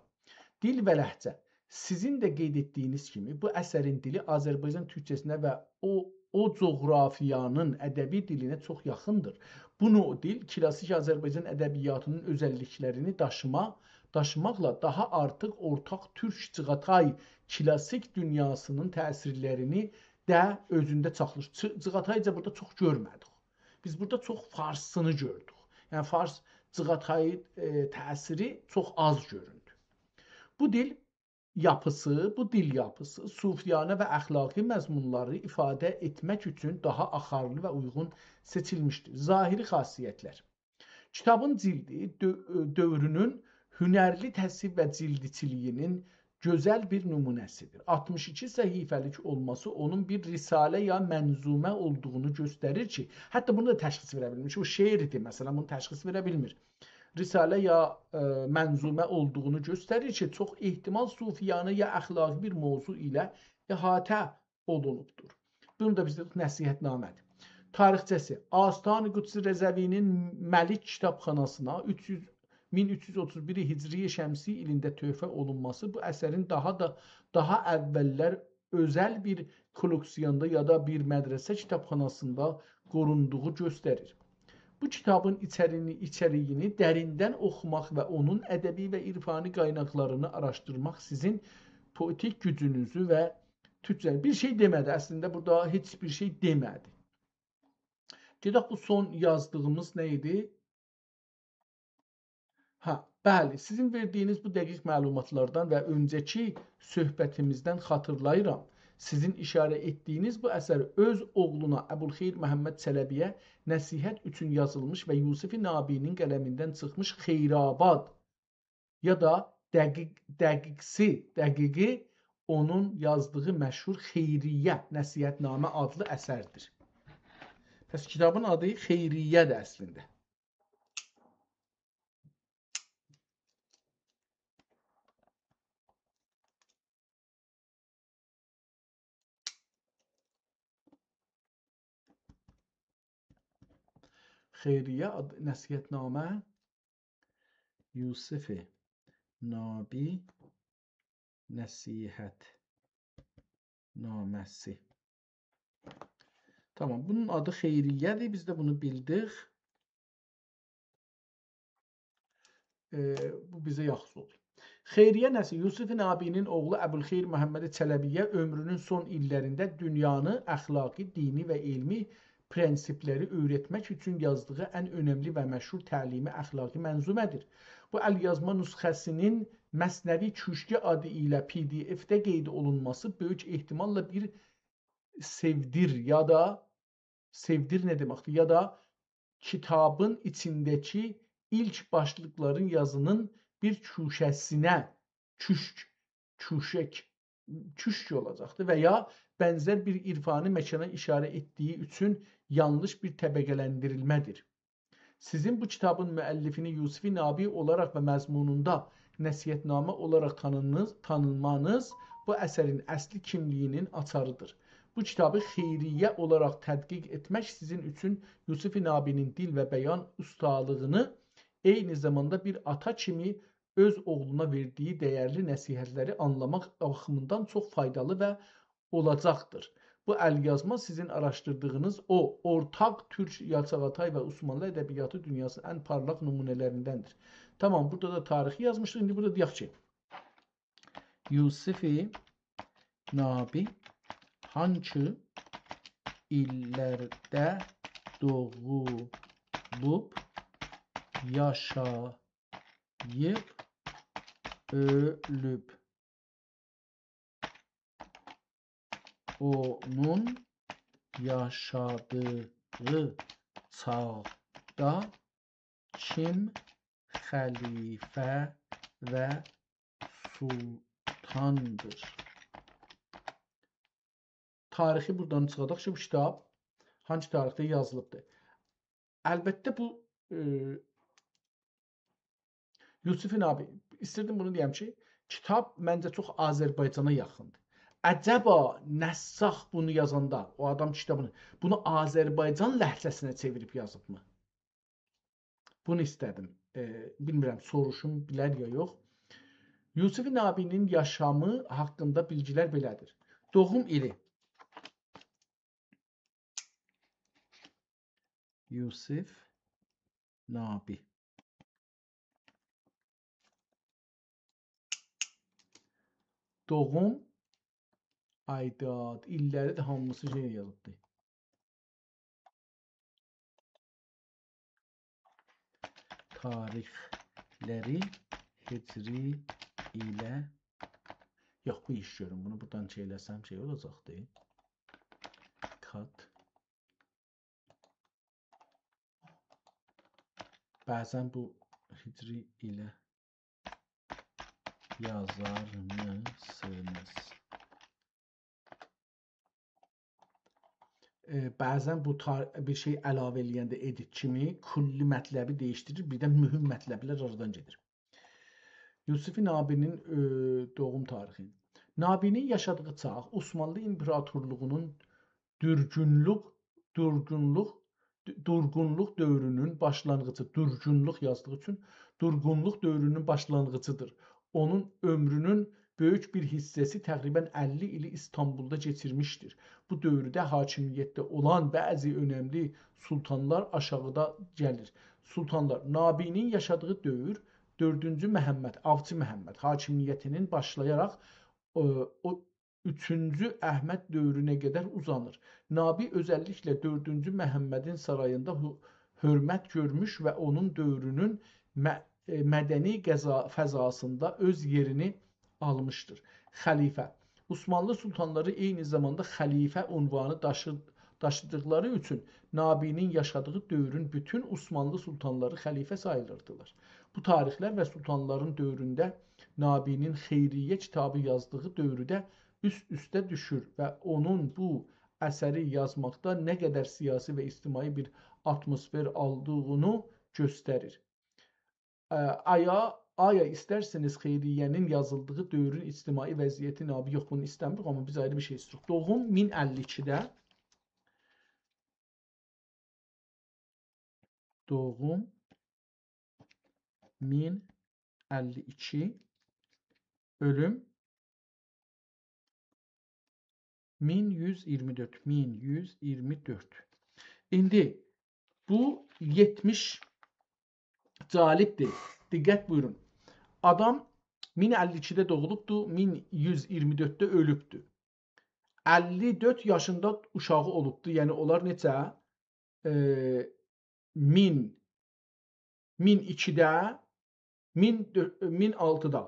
دیل و لهجه. سیزین ده قید ائتدیگینیز کیمی، بو اثرین دیلی آذربایجان تورکجه‌سینه و او، او جغرافیانین ادبی دیلینه چوخ یاخیندیر. بو نوع دیل کلاسیک آذربایجان ادبیاتینین اؤزللیکلرینی داشیما-، داشیماقلا داها آرتیق اورتاق تورک چیغاتای کلاسیک دونیاسینین تأثیرلرینی ده اؤزونده چاخلیر. چی-، چیغاتایجا بورادا چوخ گؤرمه‌دیک. بیز بورادا چوخ فارسینی گؤردوک. یعنی فارس چیغاتای، ائ، تأثیری چوخ آز گؤروندو. بو دیل یاپیسی، بو دیل یاپیسی صوفیانه و اخلاقی مضمونلاری ایفاده ائتمک اوچون داها آخارلی و اویغون سئچیلمیشدیر. ظاهری خاصیتلر. کیتابین جیلدی دؤ-، دؤورونون هنرلی تصویر و جیلدچیلیگینین گؤزل بیر نمونه‌سیدیر. آلتمیش ایکی صفحه‌لیک اولماسی اونون بیر رساله یا منظومه اولدوغونو گؤستریر کی، حتی بونو دا تشخیص وئره بیلمیر کی، او شعر ایدی، مثلا، بونو تشخیص وئره بیلمیر. رساله یا، ائ، منظومه اولدوغونو گؤستریر کی، چوخ احتمال صوفیانه یا اخلاقی بیر موضوع ایله احاطه اولونوبدور. بونو دا بیزه نصیحت‌نامه‌دیر. تاریخچه‌سی، آستان قدس رضوی‌نین ملک کیتابخاناسینا اوچ یوز، مین اوچ یوز اوتوز بیر هجری شمسی ایلینده تحفه اولونماسی بو اثرین داها دا، داها اوللر اؤزل بیر کولکسیوندا یا دا بیر مدرسه کیتابخاناسیندا قوروندوغو گؤستریر. بو کیتابین ایچرینی، ایچریگینی دریندن اوخوماق و اونون ادبی و عرفانی قایناقلارینی آراشدیرماق سیزین پوئتیک گوجونوزو و توتجه-، بیر شئی دئمه‌دی. اصلینده بورادا هئچ بیر شئی دئمه‌دی. گئدک بو سون یازدیغیمیز نه ایدی؟ هه، بلی، سیزین وئردیگینیز بو دقیق معلوماتلاردان و اؤنجه‌کی صحبتیمیزدن خاطیرلاییرام. سیزین اشاره ائتدیگینیز بو اثر اؤز اوغلونا ابوالخیر محمد چلبی‌یه نصیحت اوچون یازیلمیش و یوسف نابی‌نین قلمیندن چیخمیش خیرآباد یا دا دقیق، دقیقسی، دقیقی اونون یازدیغی مشهور خیریه نصیحت‌نامه آدلی اثردیر. پس کیتابین آدی خیریه‌دیر اصلینده. خیریه آد-، نصیحت‌نامه یوسف نابی نصیحت‌نامه‌سی. تامام، بونون آدی خیریه‌دیر. بیز ده بونو بیلدیک. ائ، بو بیزه یاخشی اولدو. خیریه نصیحت، یوسف نابی‌نین اوغلو ابوالخیر محمد چلبی‌یه عؤمرونون سون ایللرینده دونیانی اخلاقی، دینی و علمی پرنسیپلری اؤیرتمک اوچون یازدیغی ان اؤنملی و مشهور تعلیمی اخلاقی منظومه‌دیر. بو ال‌یازما نسخه‌سی‌نین مثنوی کوشکی آدی ایله پی دی اف‌ده قید اولونماسی بؤیوک احتماللا بیر سئودیر یا دا سئودیر نه دئمکدیر؟ یا دا کیتابین ایچینده‌کی ایلک باشلیقلارین یازینین بیر کوشه‌سینه، کوشک، کوشک، کوشک اولاجاقدیر و یا بنزر بیر عرفانی مکانا اشاره ائتدیگی اوچون یانلیش بیر طبقه‌لندیریلمه‌دیر. سیزین بو کیتابین مؤلفینی یوسف نابی اولاراق و مضمونوندا نصیحت‌نامه اولاراق تانینیز-، تانینمانیز بو اثرین اصلی کیملیگی‌نین آچاری‌دیر. بو کیتابی خیریه اولاراق تدقیق ائتمک سیزین اوچون یوسف نابی‌نین دیل و بیان اوستالیغینی، عینی زاماندا بیر آتا کیمی اؤز اوغلونا وئردیگی دیرلی نصیحتلری آنلاماق باخیمیندان چوخ فایدالی و اولاجاقدیر. بو ال‌یازما سیزین آراشدیردیغینیز او اورتاق تورک یا چاغاتای و عثمانلی ادبیاتی دونیاسی‌نین ان پارلاق نمونه‌لریندندیر. تامام، بورادا دا تاریخی یازمیشدیق. ایندی بورادا دئیک کی، یوسف نابی هانسی ایللرده دوغولوب، یاشاییب، اؤلوب؟ اونون یاشادیغی چاغدا کیم خلیفه و سلطاندیر؟ تاریخی بورادان چیخاداق کی، بو کیتاب هانسی تاریخده یازیلیبدیر؟ البته، بو، ائ، یوسف نابی، ایستیردیم بونو دئیم کی، کیتاب منجه چوخ آذربایجانا یاخیندیر. عجبا نساخ بونو یازاندا، او آدام کیتابینی، بونو آذربایجان لهجه‌سینه چئویریب یازیبمی؟ بونو ایسته‌دیم. ائ، بیلمیرم، سوروشوم بیلر یا یوخ. یوسف نابی‌نین یاشامی حاقیندا بیلگیلر بئله‌دیر. دوغوم ایلی. یوسف نابی. دوغوم، آیداد، ایللری ده هامیسی شئی یازیبدی. تاریخلری هجری ایله، یوخ، بو ایش گؤروم. بونو بورادان شئی ائله‌سم، شئی اولاجاقدی. کات. بعضا بو هجری ایله یازارمیسینیز؟ ائ، بعضاً بو تار-، بیر شئی علاوه ائله‌ینده ادیت کیمی کلی مطلبی دییشدیریر، بیردن مهم مطلب‌لر آرادان گئدیر. یوسف نابی‌نین، ائ، دوغوم تاریخی. نابی‌نین یاشادیغی چاغ عثمانلی ایمپراتورلوغونون دورگونلوق، دورگونلوق، دورگونلوق دؤورونون باشلانغیجی، دورگونلوق یازدیغی اوچون دورگونلوق دؤورونون باشلانغیجیدیر. اونون عؤمرونون بؤیوک بیر حیصه‌سی، تقریباً اللی ایلی ایستانبولدا کئچیرمیشدیر. بو دؤورده حاکمیتده اولان بعضی اؤنملی سلطانلار آشاغیدا گلیر. سلطانلار، نابی‌نین یاشادیغی دؤور دؤردونجو محمد، آوچی محمد حاکمیتینین باشلایاراق، ائ، او اوچونجو احمد دؤورونه قدر اوزانیر. نابی اؤزللیکله دؤردونجو محمدین ساراییندا حو-، حؤرمت گؤرموش و اونون دؤورونون م-، ائ، مدنی قضا-، فضاسیندا اؤز یئرینی آلمیشدیر. خلیفه. عثمانلی سلطانلاری عینی زاماندا خلیفه عنوانی داشی-، داشیدیقلاری اوچون نابی‌نین یاشادیغی دؤورون بوتون عثمانلی سلطانلاری خلیفه ساییلیردیلار. بو تاریخلر و سلطانلارین دؤورونده نابی‌نین خیریه کیتابی یازدیغی دؤورده اوست-اوسته دوشور و اونون بو اثری یازماقدا نه قدر سیاسی و اجتماعی بیر آتموسفر آلدیغینی گؤستریر. اه، آیا، آیا ایسترسینیز خیریه‌نین یازیلدیغی دؤورون اجتماعی وضعیتی نابی؟ یوخ، بونو ایسته‌میریک، آمما بیز آیری بیر شئی ایسته‌ییریک. دوغوم مین اللی ایکیده. دوغوم مین اللی ایکی، اؤلوم مین یوز اییرمی دؤرد، مین یوز اییرمی دؤرد. ایندی بو یئتمیش جالبدیر. دقت بویورون. آدام مین اللی ایکیده دوغولوبدو، مین یوز اییرمی دؤردده اؤلوبدو. اللی دؤرد یاشیندا اوشاغی اولوبدو. یعنی اونلار نئچه؟ ائ، مین، مین ایکیده، مین دؤ-، مین آلتیدا،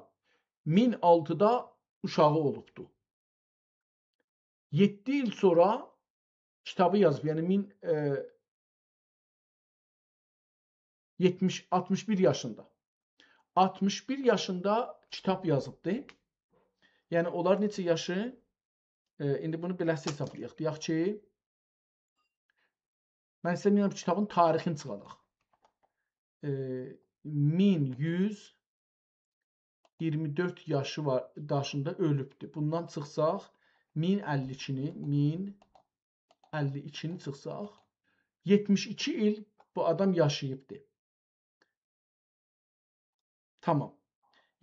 مین آلتیدا اوشاغی اولوبدو. یئددی ایل سونرا کیتابی یازیب. یعنی مین، ائ، یئتمیش، آلتمیش بیر یاشیندا. آلتمیش بیر یاشیندا کیتاب یازیبدی. یعنی اونلار نئچه یاشی؟ ائ، ایندی بونو بئله‌سی حسابلایاق. دئیک کی، من ایسته‌میرم کیتابین تاریخینی چیخاداق. ائ، مین یوز اییرمی دؤرد یاشی وار، داشیندا اؤلوبدور. بوندان چیخساق، مین اللی ایکینی، مین اللی ایکینی چیخساق، یئتمیش ایکی ایل بو آدام یاشاییبدی. تامام.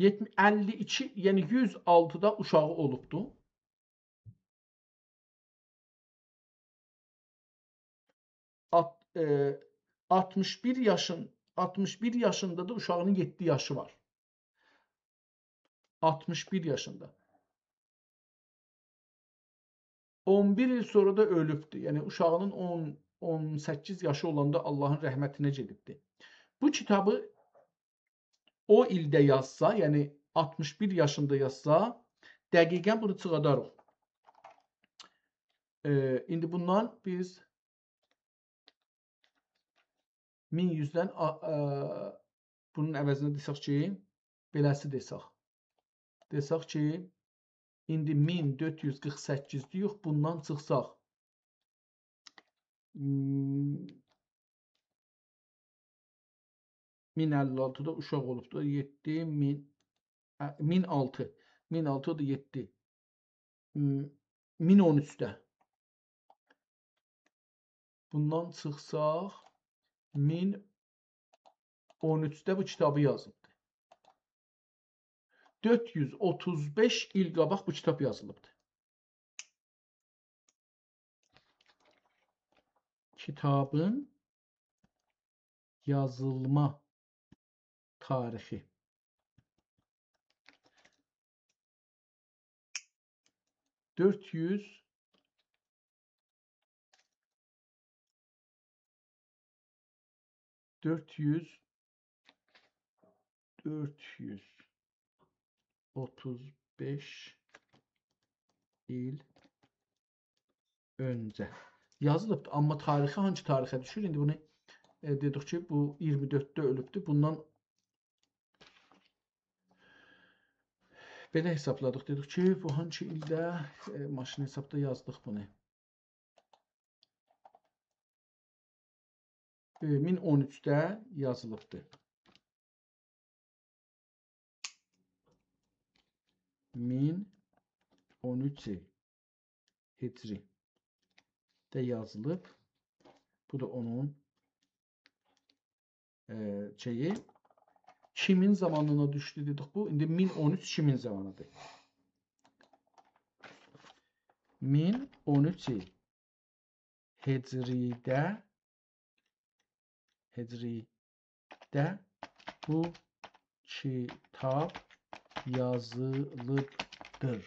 یئتمی-، اللی ایکی، یعنی یوز آلتیدا اوشاغی اولوبدو. آت-، ائ، آلتمیش بیر یاشین-، آلتمیش بیر یاشیندا دا اوشاغینین یئددی یاشی وار. آلتمیش بیر یاشیندا. اون بیر ایل سونرا دا اؤلوبدو. یعنی اوشاغینین اون، اون سککیز یاشی اولاندا آللاهین رحمتینه گئدیبدی. بو کیتابی او ایلده یازسا، یعنی آلتمیش بیر یاشیندا یازسا، دقیقاً بونو چیخاداریق. ائ، ایندی بوندان بیز مین یوزدن آ-، ا، بونون عوضینه دئسک کی، بئله‌سی دئسک. دئسک کی، ایندی مین دؤرد یوز قیرخ سککیز دئییک، بوندان چیخساق، م، مین اللی آلتیدا اوشاق اولوبدو. یئددی، مین، ا، مین آلتی. مین آلتی، او دا یئددی. م، مین اون اوچده. بوندان چیخساق، مین اون اوچده بو کیتابی یازیبدی. دؤرد یوز اوتوز بئش ایل قاباق بو کیتاب یازیلیبدی. کیتابین یازیلما تاریخی. دؤرد یوز، دؤرد یوز، دؤرد یوز اوتوز بئش ایل اؤنجه یازیلیبدیر. آمما تاریخی هانسی تاریخه دوشور؟ ایندی بونو، ائ، دئدیک کی، بو اییرمی دؤردده اؤلوبدور. بوندان بئله حسابلادیق. دئدیک کی، بو هانسی ایلده، ائ، ماشین حسابدا یازدیق بونو. ائ، مین اون اوچده یازیلیبدیر. مین اون اوچ ایل هجری ده یازیلیب. بو دا اونون، ائ، شئیی. کیمین زامانینا دوشدو دئدیک بو؟ ایندی مین اون اوچ کیمین زامانیدیر؟ مین اون اوچ ایل هجریده، هجریده بو کیتاب یازیلیبدیر.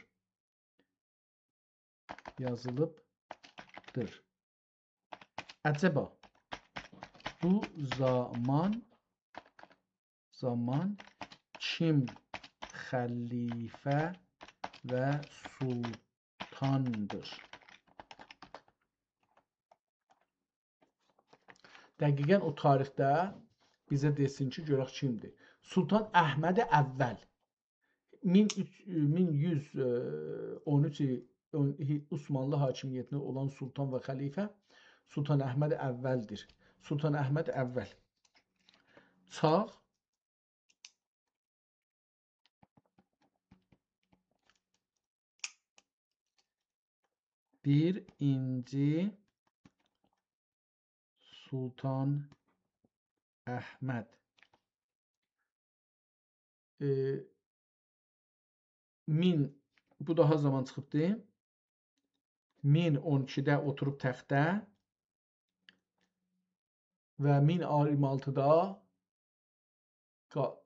یازیلیبدیر. عجبا، بو زامان، زامان کیم خلیفه و سلطاندیر؟ دقیقاً او تاریخده بیزه دئسین کی، گؤرک کیمدیر؟ سلطان احمد اول. مین اوچ، مین یوز اون اوچ، اون، عثمانلی حاکمیتینده اولان سلطان و خلیفه سلطان احمد اولدیر. سلطان احمد اول. چاغ بیرینجی سلطان احمد. ائ، مین، بو داها زامان چیخیبدی. مین اون ایکیده اوتوروب تخته و مین اییرمی آلتیدا قا-،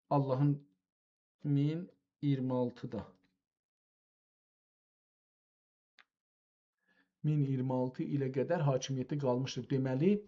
آللاهین، مین اییرمی آلتیدا. مین اییرمی آلتی ایله قدر حاکمیتده قالمیشدیر. دئمه‌لی،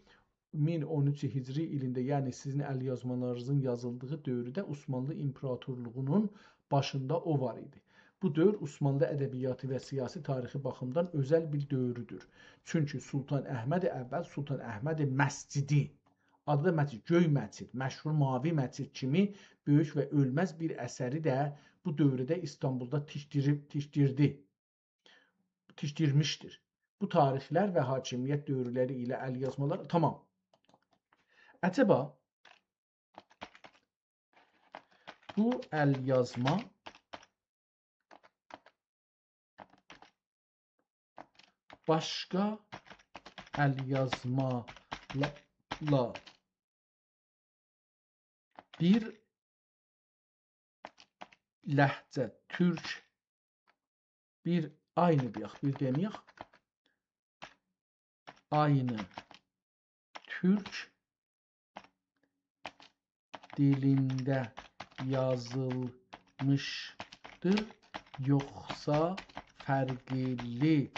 مین اون اوچ هجری ایلینده، یعنی سیزین ال‌یازمالارینیزین یازیلدیغی دؤورده عثمانلی ایمپراتورلوغونون باشیندا او وار ایدی. بو دؤور عثمانلی ادبیاتی و سیاسی تاریخی باخیمدان اؤزل بیر دؤورودور. چونکی سلطان احمد اول، سلطان احمد مسجدی، آدی دا مسجد، گؤی مسجد، مشهور ماوی مسجد کیمی بؤیوک و اؤلمز بیر اثری ده بو دؤورده ایستانبولدا تیکدیریب، تیکدیردی، تیکدیرمیشدیر. بو تاریخلر و حاکمیت دؤورلری ایله ال‌یازمالار، تامام. عجبا، بو ال‌یازما باشقا ال‌یازمالا بیر لهجه، تورک، بیر عینی دئیک، بیر دئمه‌یک، عینی تورک دیلینده یازیلمیشدیر، یوخسا فرقلی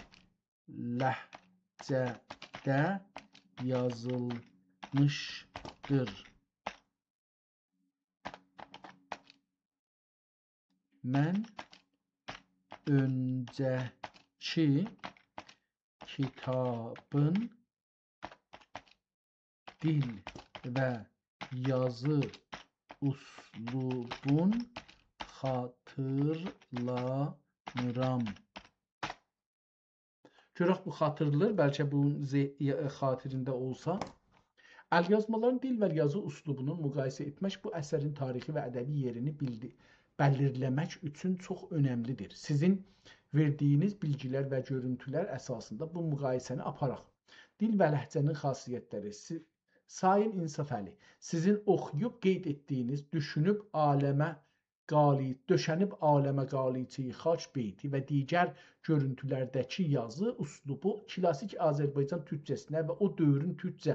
لهجه‌ده یازیلمیشدیر؟ من اؤنجه‌کی کیتابین دیل و یازی اسلوبون خاطیرلامیرام. گؤرک بو خاطیرلیر، بلکه بونون ذه-، ائ، خاطرینده اولسا. ال‌یازمالارین دیل و یازی اسلوبونون مقایسه ائتمک بو اثرین تاریخی و ادبی یئرینی بیلدی-، بلیرله‌مک اوچون چوخ اؤنملیدیر. سیزین وئردیگینیز بیلگیلر و گؤرونتولر اساسیندا بو مقایسه‌نی آپاراق. دیل و لهجه‌نین خاصیتلری. سی-، سایین انصافعلی، سیزین اوخویوب قید ائتدیگینیز، دوشونوب عالمه قالی-، دؤشنیب عالمه قالیچه‌ی خاک بیتی و دیگر گؤرونتولرده‌کی یازی اسلوبو کلاسیک آذربایجان تورکجه‌سینه و او دؤورون تورکجه،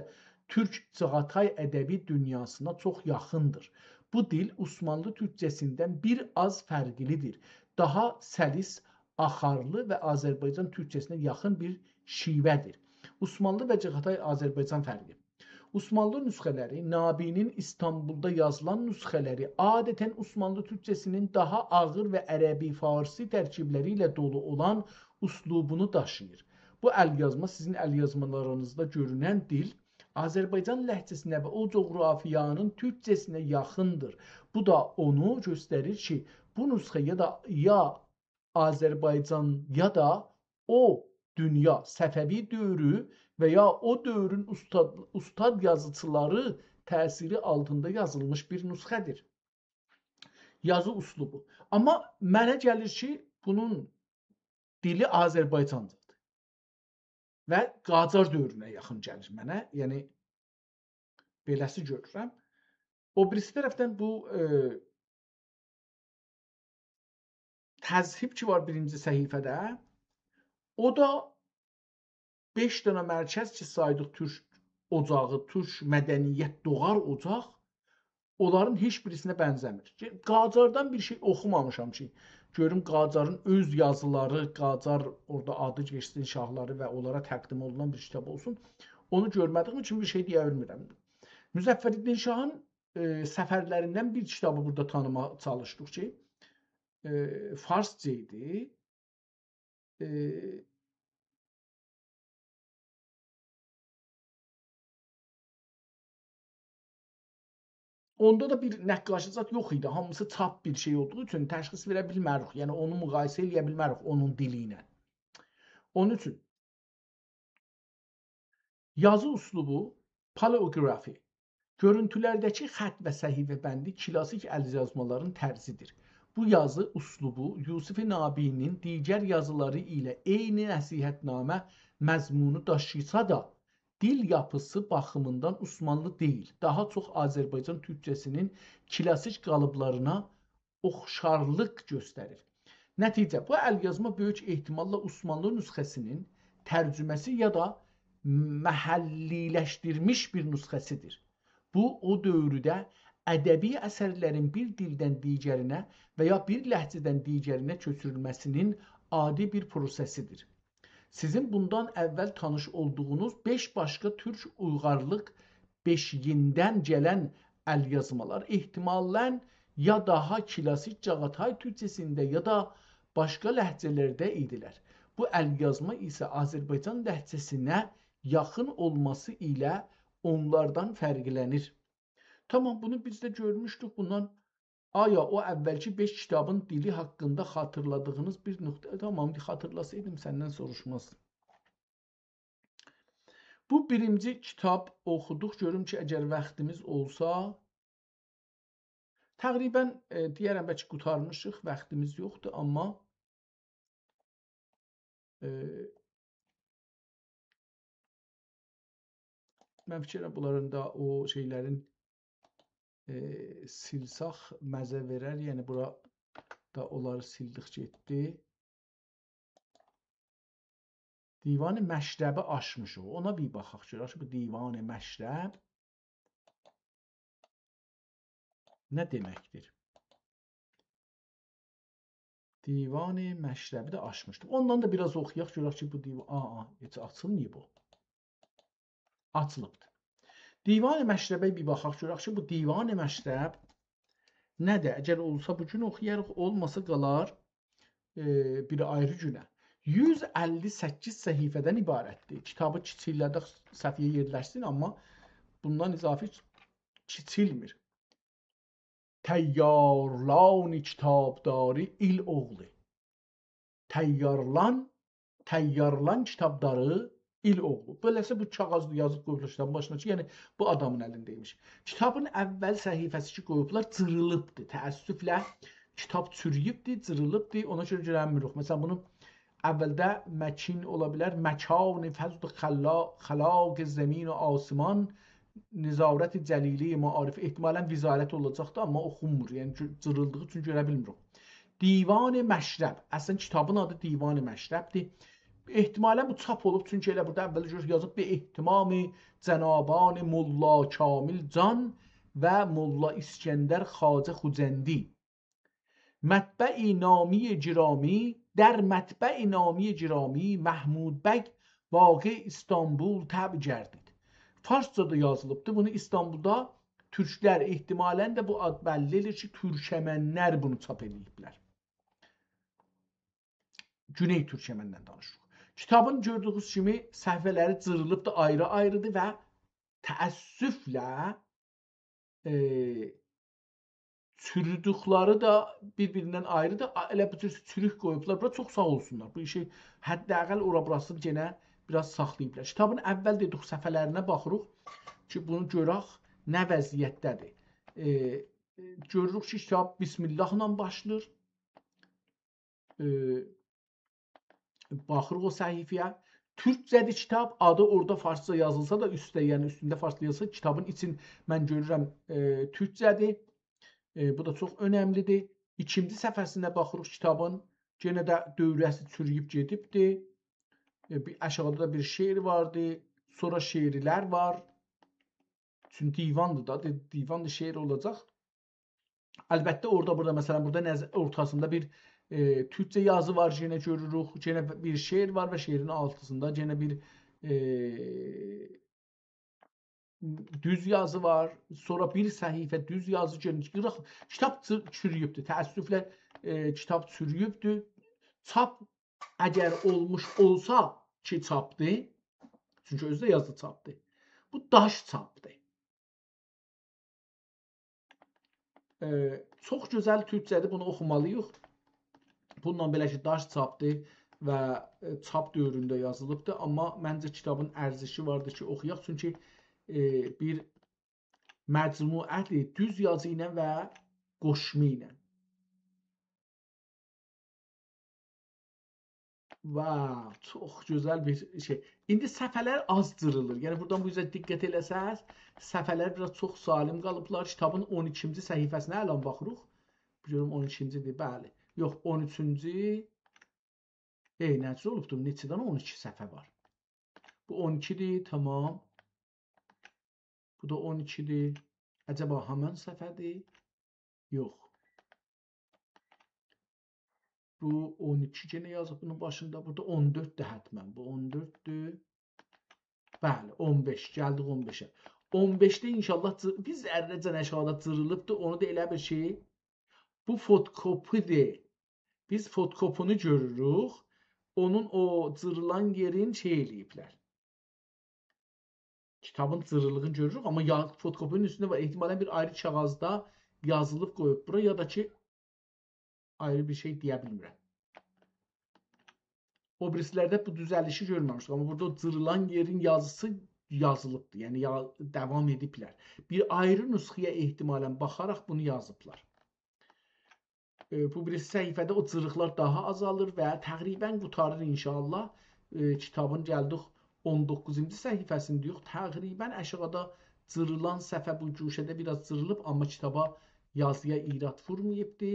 تورک چاغاتای ادبی دونیاسینا چوخ یاخیندیر. بو دیل عثمانلی تورکجه‌سیندن بیر آز فرقلیدیر. داها سلیس، آخارلی و آذربایجان تورکجه‌سینه یاخین بیر شیوه‌دیر. عثمانلی و چاغاتای آذربایجان فرقی. عثمانلی نسخه‌لری، نابینین ایستانبولدا یازیلان نسخه‌لری عادتاً عثمانلی تورکجه‌سینین داها آغیر و عربی-فارسی ترکیبلری ایله دولو اولان اسلوبونو داشیییر. بو ال‌یازما سیزین ال‌یازمالارینیزدا گؤرونن دیل آذربایجان لهجه‌سینه و او جغرافیانین تورکجه‌سینه یاخیندیر. بو دا اونو گؤستریر کی، بو نسخه یا دا، یا آذربایجان یا دا او دونیا، صفوی دؤورو و یا او دؤورون اوستاد، اوستاد یازیچیلاری تأثیری آلتیندا یازیلمیش بیر نسخه‌دیر. یازی اسلوبو. آمما منه گلیر کی، بونون دیلی آذربایجانجادیر. و قاجار دؤورونه یاخین گلیر منه. یعنی، بئله‌سی گؤرورم. او بیریسی طرفدن بو، ائ، تذهیب کی وار بیرینجی صفحه‌ده، او دا بئش دنه مرکز کی سایدیق، تورک اوجاغی، تورک مدنیت دوغار اوجاق، اونلارین هئچ بیریسینه بنزه‌میر. کی، قاجاردان بیر شئی اوخومامیشام کی، گؤروم قاجارین اؤز یازیلاری، قاجار اورادا آدی کئچسین شاهلاری و اونلارا تقدیم اولونان بیر کیتاب اولسون. اونو گؤرمه‌دیگیم اوچون بیر شئی دئیه بیلمیرم. مظفرالدین شاهین، ائ، سفرلریندن بیر کیتابی بورادا تانیماغا چالیشدیق کی، ائ، فارسجا ایدی. ائ، اوندا دا بیر نقاشی زاد یوخ ایدی. هامیسی چاپ بیر شئی اولدوغو اوچون تشخیص وئره بیلمریک. یعنی، اونو مقایسه ائله‌یه بیلمریک اونون دیلی ایله. اونون اوچون یازی اسلوبو، پالئوگرافی. گؤرونتولرده‌کی خط و صفحه‌بندی کلاسیک ال‌یازمالارین طرزیدیر. بو یازی اسلوبو یوسف نابینین دیگر یازیلاری ایله عینی نصیحت‌نامه مضمونو داشیسا دا، دیل یاپیسی باخیمیندان عثمانلی دئییل، داها چوخ آذربایجان تورکجه‌سینین کلاسیک قالیبلارینا اوخشارلیق گؤستریر. نتیجه، بو ال‌یازما بؤیوک احتماللا عثمانلی نسخه‌سینین ترجمه‌سی یا دا محلی‌لشدیریلمیش بیر نسخه‌سیدیر. بو، او دؤورده ادبی اثرلرین بیر دیلدن دیگرینه و یا بیر لهجه‌دن دیگرینه کؤچورولمه‌سینین عادی بیر پروسه‌سیدیر. سیزین بوندان اول تانیش اولدوغونوز بئش باشقا تورک اویغارلیق بئشیگیندن گلن ال‌یازمالار احتمالاً یا داها کلاسیک چاغاتای تورکجه‌سینده، یا دا باشقا لهجه‌لرده ایدیلر. بو ال‌یازما ایسه آذربایجان لهجه‌سینه یاخین اولماسی ایله اونلاردان فرقلنیر. تامام، بونو بیز ده گؤرموشدوک. بوندان، آیا او اولکی بئش کیتابین دیلی حاقیندا خاطیرلادیغینیز بیر نقطه، تامام، خاطیرلاسایدیم سندن سوروشمازدیم. بو بیرینجی کیتاب اوخودوق. گؤروم کی، اگر واختیمیز اولسا، تقریباً، ائ، دئیه‌رم، بلکه قوتارمیشیق، واختیمیز یوخدور، آمما، ائ، من فیکر ائلیرم، بونلارین دا او شئیلرین، ائ، سیلساخ مزه وئرر. یعنی، بورا دا اونلاری سیلدیک گئتدی. دیوان مشربی آچمیشیق. اونا بیر باخاق، گؤرک کی، بو دیوان مشرب نه دئمکدیر؟ دیوان مشربی ده آچمیشدیم. اوندان دا بیر آز اوخویاق، گؤرک کی، بو دیوان، آ، آ، هئچ آچیلماییب او. آچیلیبدیر. دیوان مشربه بیر باخاق، گؤرک کی، بو دیوان مشرب نه‌دیر؟ اگر اولسا بو گون اوخویاریق، اولماسا قالار، ائ، بیر آیری گونه. یوز اللی سککیز صفحه‌دن عبارتدیر. کیتابی کیچیکله‌دک، صفحه‌یه یئرلشسین، آمما بوندان اضافی کیچیلمیر. تیارلان کتابداری ایل اوغلو. تیارلان، تیارلان کتابداری ایل اوغلو. بئله‌سی بو کاغاذدا یازیب قویوبلار کیتابین باشینا کی، یعنی بو آدامین الینده‌یمیش. کیتابین اول صفحه‌سی کی قویوبلار، جیریلیبدیر. تأسفله کیتاب چورویوبدور، جیریلیبدیر. اونا گؤره گؤرنمیریک. مثلاً، بونو اولده مکین اولا بیلر، مکان فضل خلا-، خلاق زمین و آسمان، نظارت جلیلی معارف، احتمالاً وزارت اولاجاقدی، آمما اوخونمور. یعنی، گؤ-، جیریلدیغی اوچون گؤره بیلمیریک. دیوان مشرب. اصلاً، کیتابین آدی دیوان مشربدیر. احتمالاً بو چاپ اولوب، چونکی ائله بورادا اول گؤرک یازیب: «به اهتمام جنابان ملا کامل جان و ملا اسکندر خواجه خجندی. مطبع نامی گرامی، در مطبع نامی گرامی محمود بگ واقع استانبول طبع گردید.» فارسجا دا یازیلیبدی. بونو استانبولدا تورکلر، احتمالاً ده بو آد بللی ائله‌ییر کی، تورکمنلر بونو چاپ ائله‌ییبلر. گونئی تورکمندن دانیشیریق. کیتابین گؤردویونوز کیمی صفحه‌لری جیریلیبدیر، آیری-آیریدیر و تأسفله، ائ، چورودوکلری ده بیر-بیریندن آیریدیر. آ، ائله بو جور چوروک قویوبلار. بورا چوخ ساغ اولسونلار. بو ایشی حداقل اورا بوراسینی یئنه بیر آز ساخلاییبلار. کیتابین اول دئدیک صفحه‌لرینه باخیریق کی، بونو گؤرک نه وضعیتده‌دیر. ائ، گؤروروک کی، کیتاب بسم الله ایله باشلاییر. ائ، باخیریق او صفحه‌یه. تورکجه‌دیر کیتاب، آدی اورادا فارسجا یازیلسا دا اوستده، یعنی اوستونده فارسجا یازیلسا، کیتابین ایچین من گؤرورم، ائ، تورکجه‌دیر. ائ، بو دا چوخ اؤنملی‌دیر. ایکینجی صفحه‌سینه باخیریق کیتابین. یئنه ده دؤوره‌سی چورویوب گئدیبدیر. ائ، بیر آشاغیدا دا بیر شعر واردی. سونرا شعرلر وار. چونکی دیواندیر دا، دی-، دیوان دا شعر اولاجاق. البته، اورادا، بورادا، مثلا، بورادا نظ-، اورتاسیندا بیر، ائ، تورکجه یازی وار، یئنه گؤروروک. یئنه بیر شعر وار و شعرین آلتیسیندا یئنه بیر، ائ، دوز یازی وار. سونرا بیر صفحه دوز یازی گؤرونور. قیراق، کیتاب چو-، چورویوبدور. تأسفله، ائ، کیتاب چورویوبدور. چاپ اگر اولموش اولسا کی چاپدیر، چونکی اؤزو ده یازی چاپدیر. بو داش چاپدیر. ائ، چوخ گؤزل تورکجه‌دیر، بونو اوخومالی‌ییق. بونونلا بئله کی، داش چاپدیر و، ائ، چاپ دؤورونده یازیلیبدیر. آمما منجه کیتابین ارزشی واردیر کی، اوخویاق. چونکی، ائ، بیر مجموعه‌دیر، دوز یازی ایله و قوشما ایله. واو، چوخ گؤزل بیر شئی. ایندی صفحه‌لر آز جیریلیر. یعنی، بورادان بو اوزه دقت ائله‌سز، صفحه‌لر بیر آز چوخ سالم قالیبلار. کیتابین اون ایکینجی صفحه‌سینه الان باخیریق. گؤروم اون ایکینجی‌دیر، بلی. یوخ، اون اوچونجو. ای، نه جور اولوبدور؟ نئچه‌دن اون ایکی صفحه وار؟ بو اون ایکی‌دیر، تامام. بو دا اون ایکی‌دیر. عجبا همن صفحه‌دیر؟ یوخ. بو اون ایکی یئنه یازیب بونون باشیندا. بورادا اون دؤرددور حتما. بو اون دؤرددور. بلی، اون بئش. گلدیک اون بئشه. اون بئشده انشاءالله جی-، بیر ذره‌جن آشاغیدا جیریلیبدیر. اونو دا ائله بیل کی، بو فتوکپی‌دیر. بیز فتوکپی‌نی گؤروروک. اونون او جیریلان یئرین شئی ائله‌ییبلر. کیتابین جیریلیغینی گؤروروک، آمما یا-، فتوکپی‌نین اوستونده وار. احتمالا بیر آیری کاغیذدا یازیلیب قویوب بورا، یا دا کی، آیری بیر شئی دئیه بیلمیرم. او بیریسی‌لرده بو دوزلیشی گؤرمه‌میشدیک، آمما بورادا او جیریلان یئرین یازیسی یازیلیبدیر. یعنی، یا-، داوام ائدیبلر. بیر آیری نسخه‌یه احتمالا باخاراق بونو یازیبلار. ائ، بو بیریسی صفحه‌ده او جیریقلار داها آزالیر و تقریبا قوتاریر انشاءالله. ائ، کیتابین گلدیک اون دوققوزونجو صفحه‌سینی دئییریک. تقریبا آشاغیدا جیریلان صفحه بو گوشه‌ده بیر آز جیریلیب، آمما کیتابا، یازییا ایراد وورماییبدی.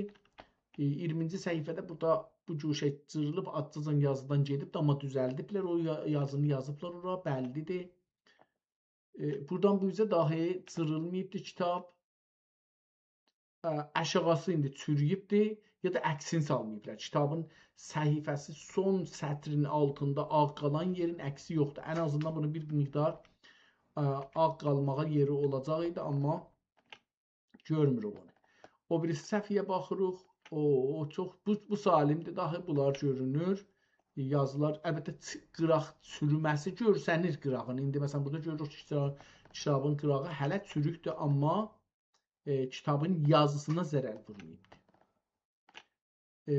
ائ، اییرمینجی صفحه‌ده بورادا بو گوشه جیریلیب، آزجاجان یازیدان گئدیبدی، آمما دوزلدیبلر او یا-، یازینی یازیبلار اورا، بللی‌دیر. ائ، بورادان بو اوزه داهی جیریلماییبدی کیتاب. ا، آشاغیسی ایندی چورویوبدور، یا دا عکسینی سالماییبلار. کیتابین صفحه‌سی سون سطرین آلتیندا آغ قالان یئرین عکسی یوخدور. ان آزیندان بونون بیر مقدار، ا، آغ قالماغا یئری اولاجاق ایدی، آمما گؤرموروک اونو. او بیریسی صفحه‌یه باخیریق. او، او چوخ، بو، بو سالم‌دیر، داهی بونلار گؤرونور. یازیلار، البته، چی-، قیراق چورومه‌سی گؤرسنیر قیراغین. ایندی، مثلا، بورادا گؤروروک کی، کیتا-، کیتابین قیراغی هله چوروکدور، آمما، ائ، کیتابین یازیسینا ضرر وورماییبدیر. ائ،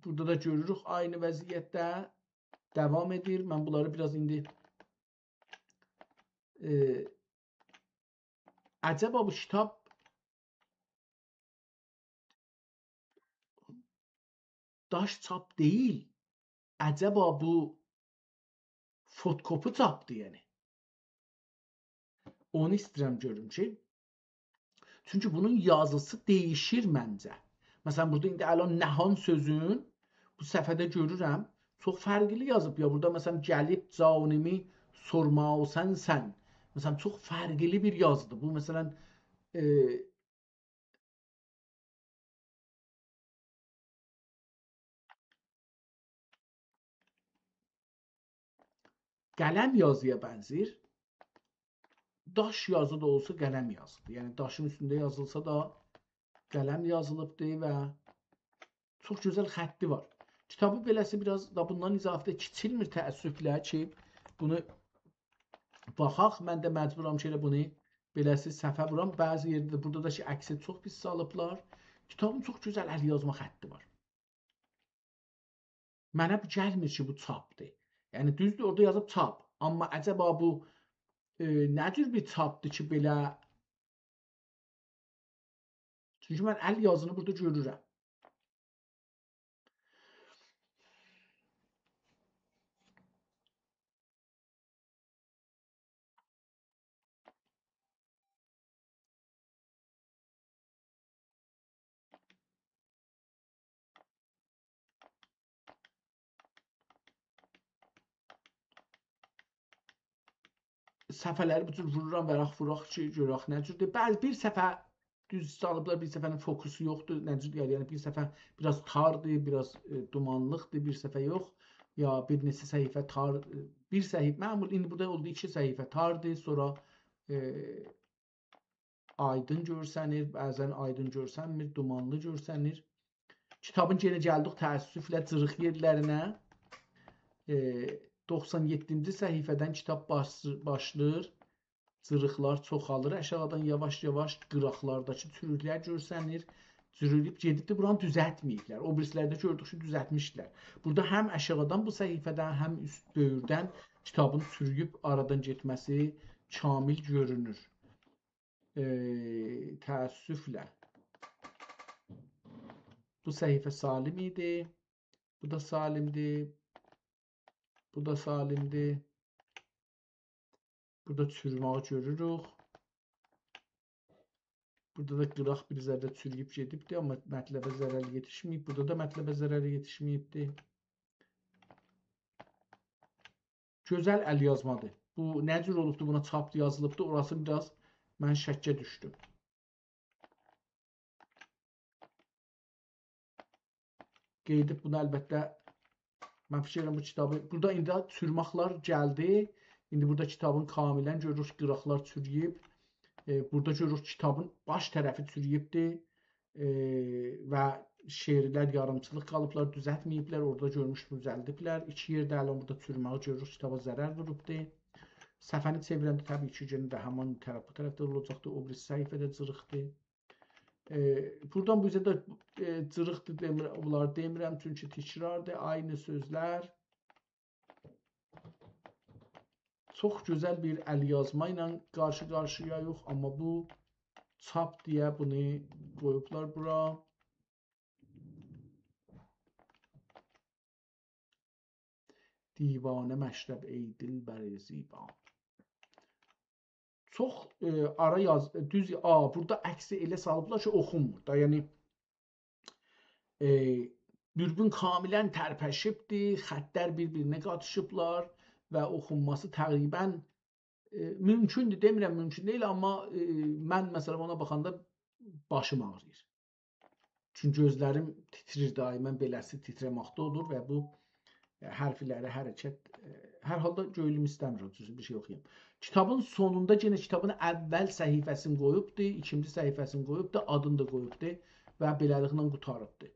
بورادا دا گؤروروک عینی وضعیتده داوام ائدیر. من بونلاری بیر آز ایندی، ائ، عجبا بو کیتاب داش چاپ دئییل، عجبا بو فتوکپی چاپدیر، یعنی؟ اونو ایسته‌ییرم گؤروم کی، چونکی بونون یازیسی دییشیر منجه. مثلا، بورادا ایندی الان نهان سؤزون بو صفحه‌ده گؤرورم، چوخ فرقلی یازیب. یا بورادا، مثلا، «گلیب جانیمی سورماسان سن». مثلا، چوخ فرقلی بیر یازیدیر. بو، مثلا، ائ، قلم یازییا بنزیر. داش یازی دا اولسا، قلم یازیدیر. یعنی، داشین اوستونده یازیلسا دا، قلم یازیلیبدیر و چوخ گؤزل خطی وار. کیتابی بئله‌سی بیر آز دا بوندان اضافه ده کیچیلمیر تأسفله کی، بونو باخاق. من ده مجبورام کی، ائله بونو بئله‌سی صفحه وورام. بعضی یئرده ده، بورادا دا کی، عکسی چوخ پیس سالیبلار. کیتابین چوخ گؤزل ال‌یازما خطی وار. منه بو گلمیر کی، بو چاپدیر. یعنی، دوزدور، اورادا یازیب چاپ. آمما عجبا بو، ائ، نه جور بیر چاپدیر کی، بئله؟ چونکی من ال یازینی بورادا گؤرورم. صفحه‌لری بو جور وورورام، وراق ووراق کی، گؤرک نه جوردور. بعضی بیر صفحه دوز سالیبلار، بیر صفحه‌نین فوکوسو یوخدور. نه جور دئیه‌لر، یعنی بیر صفحه بیر آز تاردیر، بیر آز، ائ، دومانلیقدیر، بیر صفحه یوخ. یا بیر نئچه صفحه تار، ائ، بیر صفحه، معمول، ایندی بورادا اولدو ایکی صفحه تاردیر، سونرا، ائ، آیدین گؤرسنیر، بعضا آیدین گؤرسنمیر، دومانلی گؤرسنیر. کیتابین یئنه گلدیک تأسفله جیریق یئرلرینه. ائ، دوخسان یئددینجی صفحه‌دن کیتاب باش-، باشلاییر. جیریقلار چوخالیر آشاغیدان یاواش-یاواش، قیراقلارداکی چوروکلر گؤرسنیر. چورویوب گئدیبدیر، بورانی دوزلتمه‌ییبلر. او بیریسی‌لرده گؤردوک کی، دوزلتمیشدیلر. بورادا هم آشاغیدان بو صفحه‌دن، هم اوست بؤیوردن کیتابین چورویوب آرادان گئتمه‌سی کامل گؤرونور. ائ، تأسفله. بو صفحه سالم ایدی. بو دا سالمدیر. بو دا سالمدیر. بورادا چوروماغی گؤروروک. بورادا دا قیراق بیر ذره چورویوب گئدیبدی، آمما مطلبه ضرر یئتیشمه‌ییب. بورادا دا مطلبه ضرر یئتیشمه‌ییبدی. گؤزل ال یازمادیر. بو نه جور اولوبدو، بونا چاپ یازیلیبدی، اوراسی بیر آز من شکه دوشدوم. قئییدیب بونو البته، من فیکیر ائدیرم بو کیتابی، بورادا ایندی چوروماقلار گلدی. ایندی بورادا کیتابین کاملا گؤروروک، قیراقلار چورویوب. ائ، بورادا گؤروروک کیتابین باش طرفی چورویوبدور. ائ، و شعرلر یاریمچیلیق قالیبلار، دوزلتمه‌ییبلر. اورادا گؤرموشدوک، دوزلدیبلر. ایکی یئرده الان بورادا چوروماغی گؤروروک، کیتابا ضرر ووروبدور. صفحه‌نی چئویرنده طبیعی کی، یئنه ده همان طرف بو طرفده اولاجاقدیر. او بیریسی صفحه ده جیریقدیر. ائ، بورادان بو اوزه ده، ائ، جیریقدیر دئمیر-، بونلاری دئمیرم، چونکی تکراردیر، عینی سؤزلر. چوخ گؤزل بیر ال یازما ایله قارشی-قارشییایوخ، آمما بو چاپ دئیه بونو قویوبلار بورا. دیوانه مشرب ای دلبر زیبا. چوخ، ائ، آرا یاز-، دوز، آ، بورادا عکسی ائله سالیبلار کی، اوخونمور دا. یعنی، ائ، دوربین کاملا ترپشیبدی، خطلر بیر-بیرینه قاتیشیبلار و اوخونماسی تقریبا، ائ، مومکوندور، دئمیرم مومکون دئییل، آمما، ائ، من، مثلا، اونا باخاندا باشیم آغرییر. چونکی گؤزلریم تیتریر دائما، بئله‌سی تیتره‌مکده اولور و بو، ائ، حرفلری حرکت، ائ، هر حالدا گؤیلوم ایسته‌میر او جور بیر شئی اوخویام. کیتابین سونوندا یئنه کیتابین اول صفحه‌سینی قویوبدو، ایکینجی صفحه‌سینی قویوبدو، آدینی دا قویوبدو و بئله‌لیکله قوتاریبدی.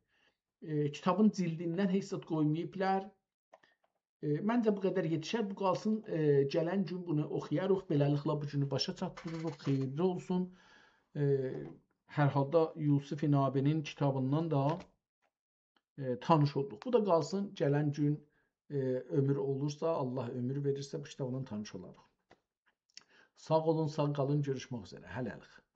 ائ، کیتابین جیلدیندن هئچ زاد قویماییبلار. ائ، منجه بو قدر یئتیشر، بو قالسین، ائ، گلن گون بونو اوخویاریق، بئله‌لیکله بو گونو باشا چاتدیریریق، خئییرلی اولسون. ائ، هر حالدا یوسف نابی‌نین کیتابیندان دا، ائ، تانیش اولدوق. بو دا قالسین گلن گون، ائ، عؤمور اولورسا، الله عؤمور وئریرسه، بو کیتابلا تانیش اولاریق. ساغ اولون، ساغ قالین، گؤروشمک اوزره، هله‌لیک.